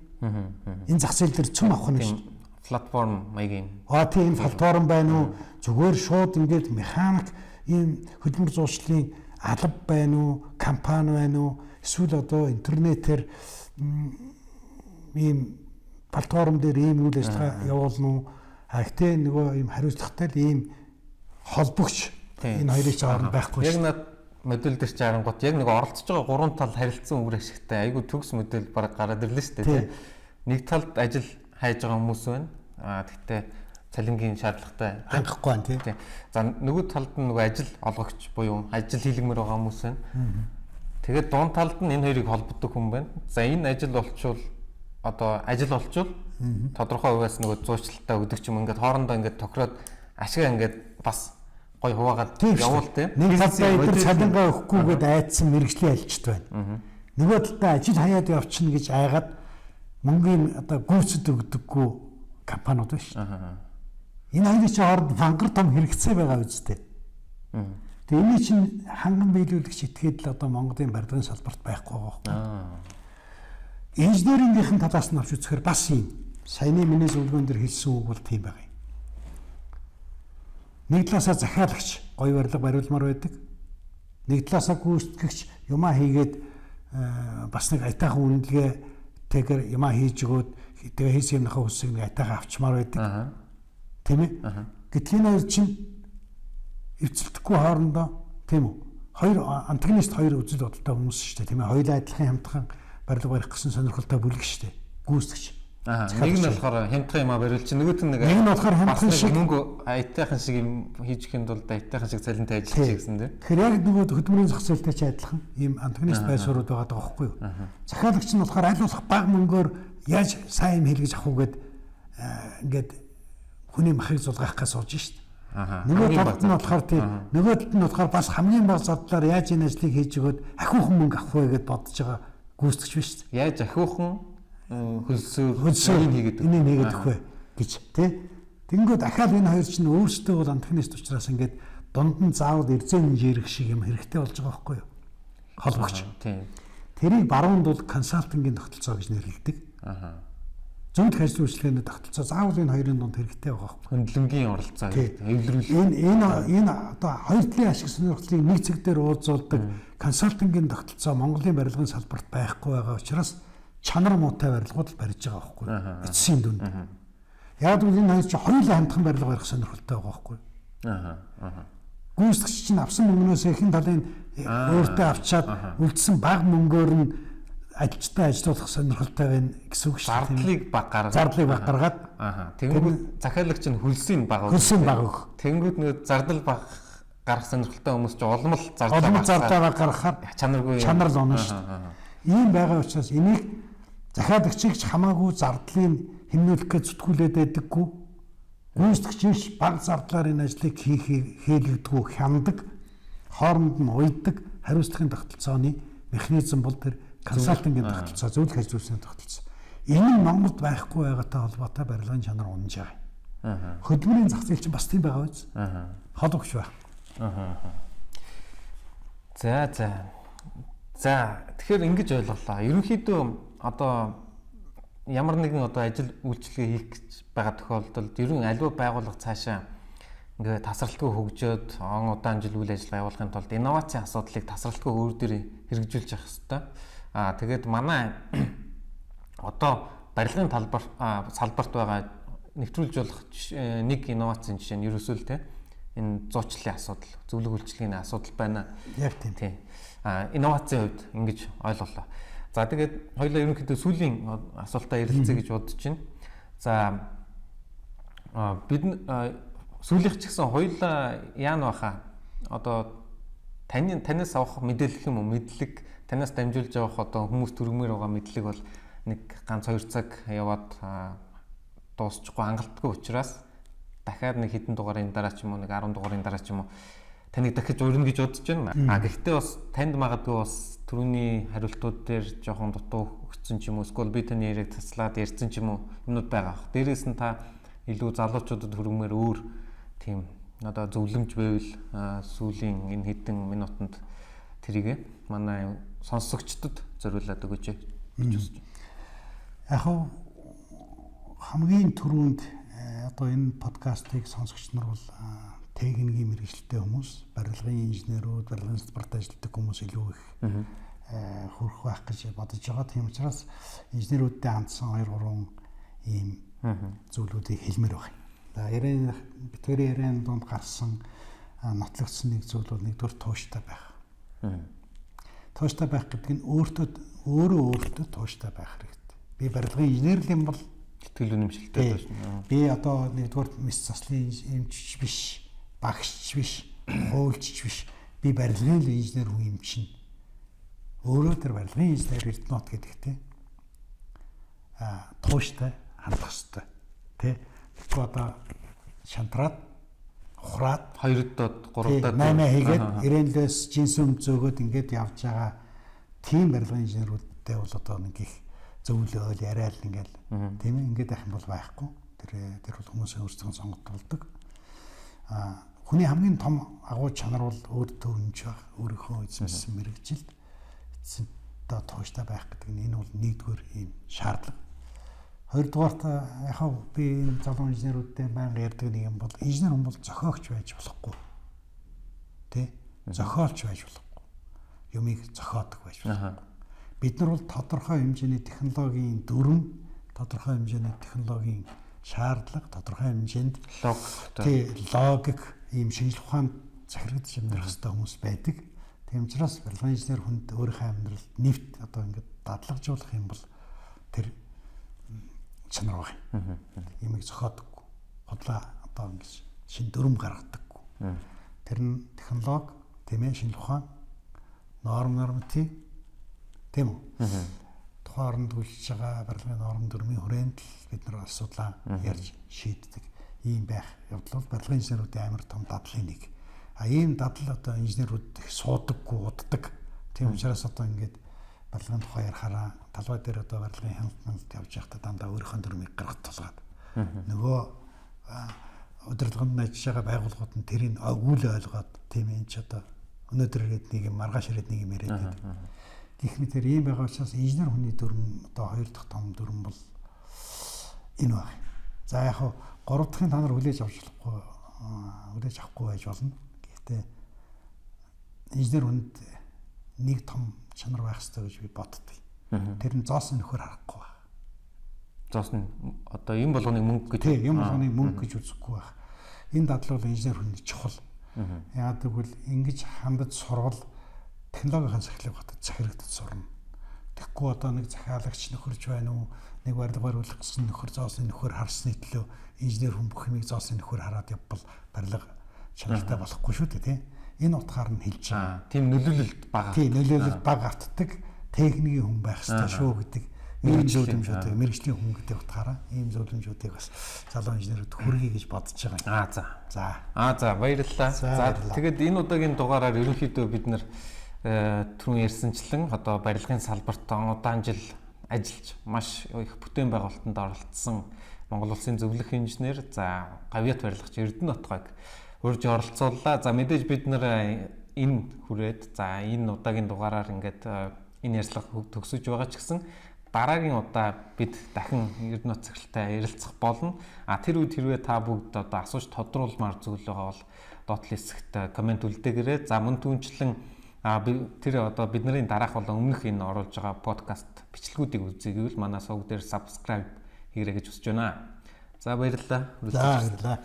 Энэ зах зээл дээр цөм авах нь шүү. Платформ маягийн. А тийм платформ байна уу? Зүгээр шууд ингээд механик ийм хөдөлмөр зуучлалын алба байна уу, компани байна уу? Эсвэл одоо интернетээр ийм платформ дээр ийм үйл ажиллагаа явуулна уу? А гэтээ нөгөө ийм хариуцлагатай л ийм холбогч энэ хоёрын ч хооронд байхгүй шүү. Яг над модель дээр чи харангуут яг нэг оролцож байгаа гурван тал харилцан үр ашигтай айгүй төгс модель баг гараад ирлээ шүү дээ. Нэг талд ажил хайж байгаа хүмүүс байна. А тэгтээ цалингийн шаардлагатай хангахгүй байна тий. За нөгөө талд нь нөгөө ажил олгогч буюу ажил хийлгэмээр байгаа хүмүүс байна. Тэгээд дунд талд нь энэ хоёрыг холбодог хүн байна. За энэ ажил болчвол одоо ажил болчвол тодорхой хувиас нөгөө зуучлалтаа өгдөг ч юм, ингээд хоорондоо ингээд тохироод ашгаа ингээд бас гой хуваагаад явуул тий. Нэг талдаа эдгээр цалингаа өгөхгүйгээд айдсан мэрэгжлийн ажилчид байна. Нөгөө талдаа ажил хаяад явчихна гэж айгаад мөнгөний одоо гүйцэд өгдөггүй компаниуд байна шүү. Энэ хоёрын чинь хооронд мангар том хэрэгцээ байгаа үстэй. Тэгээ энэ чинь ханган биелүүлэгч этгээд л одоо Монголын барилгын салбарт байхгүй байгаа байхгүй. Инженерингийнхэн талаас нь авч үзэхээр бас юм. Саяны миний зөвлөгөөн дээр хэлсэн үг бол тийм байгаа юм. Нэг талаасаа захиалагч гоё барилга бариулмаар байдаг. Нэг талаасаа гүйцэтгэгч юмаа хийгээд бас нэг аятайхан үнэлгээ тэгэр юмаа хийж өгөөд тэгээ хийсэн юмныхаа үсгийг нэг аятайхан авчмаар байдаг. Тийм ээ? Гэтэл энэ хоёр чинь эвцэлдэхгүй хоорондоо, тийм үү? Хоёр антагонист, хоёр үзэл бодолтой хүмүүс шүү дээ, тийм ээ? Хоёулаа адилхан хямдхан барилга барих гэсэн сонирхолтой бүлэг шүү дээ. Гүйцэтгэгч. Нэг нь болохоор хямдхан юмаа бариул чинь нөгөөт нь нэг нь болохоор хямдхан шиг мөнгө аятайхан шиг юм хийж өгөхийн тулд аятайхан шиг цалинтай ажиллаж гэсэн тийм. Тэгэхээр яг нөгөө хөдөлмөрийн зах зээлтэй ч адилхан ийм антагонист байр суурьуд байгаа даа байхгүй юу? Захиалагч нь болохоор аль болох бага мөнгөөр яаж сайн юм хийлгэж авах уу гэд ингээд хүний махыг зулгаах гэж сууж шít. Нөгөө талд нь болохоор тийм, нөгөө талд нь болохоор бас хамгийн бага зардлаар яаж энэ ажлыг хийж өгөөд ахиухан мөнгө авах вэ гэд бодож байгаа гүйцэтгэгч биш. Яаж ахиухан хөлсөөр энийг хийгээд өгөх вэ гэж тий. Тэнгүү дахиад энэ хоёр чинь өөрсдөө бол антагонист учраас ингээд дунд нь заавал эрзэн жирэх шиг юм хэрэгтэй болж байгаа байхгүй юу? Холбогч. Тийм. Тэрийг баруунд бол консалтингийн тогтолцоо гэж нэрлэдэг. Зөвлөх ажил үйлчилгээний тогтолцоо заавал энэ хоёрын дунд хэрэгтэй байгаа байхгүй. Хөндлөнгийн оролцоо гэдэг. Эвлэрүүл. Энэ одоо хоёр талын ашиг сонирхлыг нэг цэг дээр уулзуулдаг консалтингийн тогтолцоо Монголын барилгын салбарт байхгүй байгаа учраас чанар муутай барилгууд л барьж байгаа байхгүй. Эцсийн дүнд. Яг гэвэл энэ хоёр чинь хоёулаа хямдхан барилга барих сонирхолтой байгаа байхгүй. Гүйцэтгэгч чинь авсан мөнгнөөс ихэнх талын өөртөө авчаад үлдсэн бага мөнгөөр нь ажилчтай ажиллах сонирхолтой байна гэсэн үг шүү дээ. Зардлыг баг гаргаад. Зардлыг баг гаргаад. Тэнгүүд захиалагч нь хөлсийг баг өгөх. Хөлсийг баг өгөх. Тэнгүүд нөө зардал баг гаргах сонирхолтой хүмүүс чинь улам л зардал баг гаргахаар чанаргүй чанар л унана шүү дээ. Ийм байгаа учраас энийг захиалагчийг ч хамаагүй зардлыг хэмнүүлэх гэж зүтгүүлээд байдаггүй. Гүйцэтгэгч баг зардлаар энэ ажлыг хийхийг хийлгдэггүй, хяндаг, хооронд нь уйддаг хариуцлагын тогтолцооны механизм бол тэр консалтингийн тогтолцоо, зөвлөх ажил үйлсийн тогтолцоо. Энэ нь Монголд байхгүй байгаатай холбоотой барилгын чанар унж байгаа. Хөдөлмөрийн зах зээл чинь бас тийм байгаа биз? Холбогч байх. За. За тэгэхээр ингэж ойлголоо. Ерөнхийдөө одоо ямар нэгэн одоо ажил үйлчилгээ хийх гэж байгаа тохиолдолд ер нь аливаа байгууллага цаашаа ингээ тасралтгүй хөгжөөд он удаан жил үйл ажиллагаа явуулахын тулд инновацийн асуудлыг тасралтгүй өөр дээр хэрэгжүүлж явах хэрэгтэй. Аа тэгээд манай одоо барилгын салбарт байгаа нэвтрүүлж болох нэг инновацийн жишээ нь ерөөсөө л те энэ зуучлалын асуудал, зөвлөх үйлчилгээний асуудал байна. Яг тийм. Тийм. Инновацийн хувьд ингэж ойлголоо. За тэгээд хоёулаа ерөнхийдөө сүүлийн асуултаа ярилцъя гэж бодож байна. За бид сүүлийнх ч гэсэн хоёулаа яана баха? Одоо танаас авах мэдээлэл юм уу? Мэдлэг танаас дамжуулж авах одоо хүмүүс төргмөр байгаа мэдлэг бол нэг ганц 2 цаг яваад дуусчихгүй хангалтгүй учраас дахиад нэг хэдэн дугаарын дараа ч юм уу нэг 10 дугаарын дараа ч юм уу Таныг дахиж урина гэж бодож байна. А гэхдээ бас танд магадгүй бас түрүүний хариултууд дээр жоохон дутуу өгсөн ч юм уу, эсвэл би таны яриаг цацлаад ярьсан ч юм уу юмнууд байгаа бах. Дээрээс нь та илүү залуучуудад хүргэмээр өөр тийм одоо зөвлөмж байвал сүүлийн энэ хэдэн минутанд тэрийг манай сонсогчдод зориулаад өгөөч гэж хүсэж байна. Яг хамгийн түрүүнд одоо энэ подкастыг сонсогч нар бол техникийн мэргэжилтэй хүмүүс, барилгын инженерүүд, барилгын салбарт ажилладаг хүмүүс илүү их хүрэх байх гэж бодож байгаа. Тийм учраас инженерүүдтэй хандсан 2 3 ийм зүйлүүдийг хэлмээр байна. За, яриан битгэрийн яриан дунд гарсан, нотлогдсон нэг зүйл бол нэгдүгээр тууштай байх. Тууштай байх гэдэг нь өөртөө өөрөө өөртөө тууштай байх хэрэгтэй. Би барилгын инженер л юм бол сэтгэл үнэмшилтэй туушна. Би одоо нэгдүгээр мэс заслын эмчч биш, багшч биш, хуульчч биш. Би барилгын л инженер хүн юм чинь. Өөрөө тэр барилгын инженер Эрдэнэт гэдэгтэй тууштай хандах хэрэгтэй. Тэ? Тэгэхгүй одоо шантраад, ухраад 2 доод 3 доод 8 хийгээд ирээнлээс жинсэн зөөгөөд ингээд явж байгаа тийм барилгын инженерүүдтэй бол одоо нэг их зөвлөөл яриад ингээл, тийм ээ, ингээд байх юм бол байхгүй. Тэр бол хүмүүсийн өөрсдийн сонголт болдог. А хүний хамгийн том агуу чанар бол өөртөө үнэнч байх, өөрийнхөө эзэмшсэн мэргэжилд эцэст одоо тууштай байх гэдэг нь энэ бол нэгдүгээр ийм шаардлага. Хоёрдугаарт яг би энэ залуу инженерүүдтэй байнга ярьдаг нэг юм бол инженер хүн бол зохиогч байж болохгүй. Тэ? Зохиолч байж болохгүй. Юмыг зохиодог байж болохгүй. Бид нар бол тодорхой хэмжээний технологийн дүрм, тодорхой хэмжээний технологийн шаардлага, тодорхой хэмжээнд логик, тий, логик, ийм шинжлэх ухаанд захирагдаж амьдрах хэрэгтэй хүмүүс байдаг. Тийм учраас барилгын инженер хүнд өөрийнхөө амьдралд нэвт одоо ингээд дадлагжуулах юм бол тэр чанар баг. Юмыг зохиодоггүй. Худлаа одоо ингэж шин дүрм гаргадаггүй. Тэр нь технологи, тийм ээ, шинжлэх ухаан, норм, норматив, тийм үү? Тухайн оронд үйлчилж байгаа барилгын норм дүрмийн хүрээнд л бид нар асуудлаа ярьж шийддэг. Ийм байх явдал бол барилгын инженерүүдийн амар том дадлын нэг. А ийм дадал одоо инженерүүд их суудаггүй, уддаг. Тийм учраас одоо ингээд барилгын тухай ярихаараа талбай дээр одоо барилгын хяналт мэлт явж байхдаа дандаа өөрийнхөө дүрмийг гаргах тулгаад нөгөө удирдлаганд нь ажиллаж байгаа байгууллагууд нь тэрийг үйл ойлгоод, тийм, энэ ч одоо өнөөдөр ирээд нэг юм, маргааш ирээд нэг юм яриад байдаг. Гэх мэтэр ийм байгаа учраас инженер хүний дүрм одоо хоёр дахь том дүрм бол энэ баг. За, яг хав гурав дахьын та нар хүлээж авч болохгүй, хүлээж авахгүй байж болно. Гэхдээ инженер хүнд нэг том чанар байх ёстой гэж би боддог. Тэр нь зоосон нөхөр харахгүй байх. Зоосон одоо юм болгоныг мөнгө гэж. Тийм, юм болгоныг мөнгө гэж үзэхгүй байх. Энэ дадлал бол инженер хүний чухал. Яагаад гэвэл ингэж хандаж сурвал технологийн захиалга батад захирагдаж сурна. Тэгэхгүй одоо нэг захиалагч нөхөрж байна уу, нэг барилга бариулах гэсэн нөхөр зоосын нөхөр харсны төлөө инженер хүн бүх юмыг зоосын нөхөр хараад явбал барилга чанартай болохгүй шүү дээ, тийм. Энэ утгаар нь хэлж байгаа. Тийм, нөлөөлөлт бага. Тийм, нөлөөлөлт бага автдаг техникийн хүн байх ёстой шүү гэдэг ийм зөвлөмжүүдийг, мэргэжлийн хүн гэдэг утгаараа ийм зөвлөмжүүдийг бас залуу инженерүүд хүргэе гэж бодож байгаа юм. Аа, за. За. Аа, за, баярлалаа. За, тэгээд энэ удаагийн дугаараар ерөнхийдөө бид нар түрүүн ярьсанчлан одоо барилгын салбарт удаан жил ажиллаж маш их бүтээн байгуулалтанд оролцсон Монгол Улсын зөвлөх инженер, за, гавьяат барилгач Эрдэнэ Отгойг урьж оролцууллаа. За, мэдээж бид нар энэ хүрээд, за, энэ удаагийн дугаараар ингээд энэ ярилцлага төгсөж байгаа ч гэсэн дараагийн удаа бид дахин Эрдэнэ захиралтай ярилцах болно. А тэр үед хэрвээ та бүгд одоо асууж тодруулмаар зүйл байгаа бол доод хэсэгт коммент үлдээгээрэй. За, мөн түнчлэн тэр одоо бидний дараах болон өмнөх энэ оруулж байгаа подкаст бичлэгүүдийг үзье гэвэл манай сувг дээр subscribe хийгээрэй гэж хүсэж байна. За, баярлалаа. За, баярлалаа.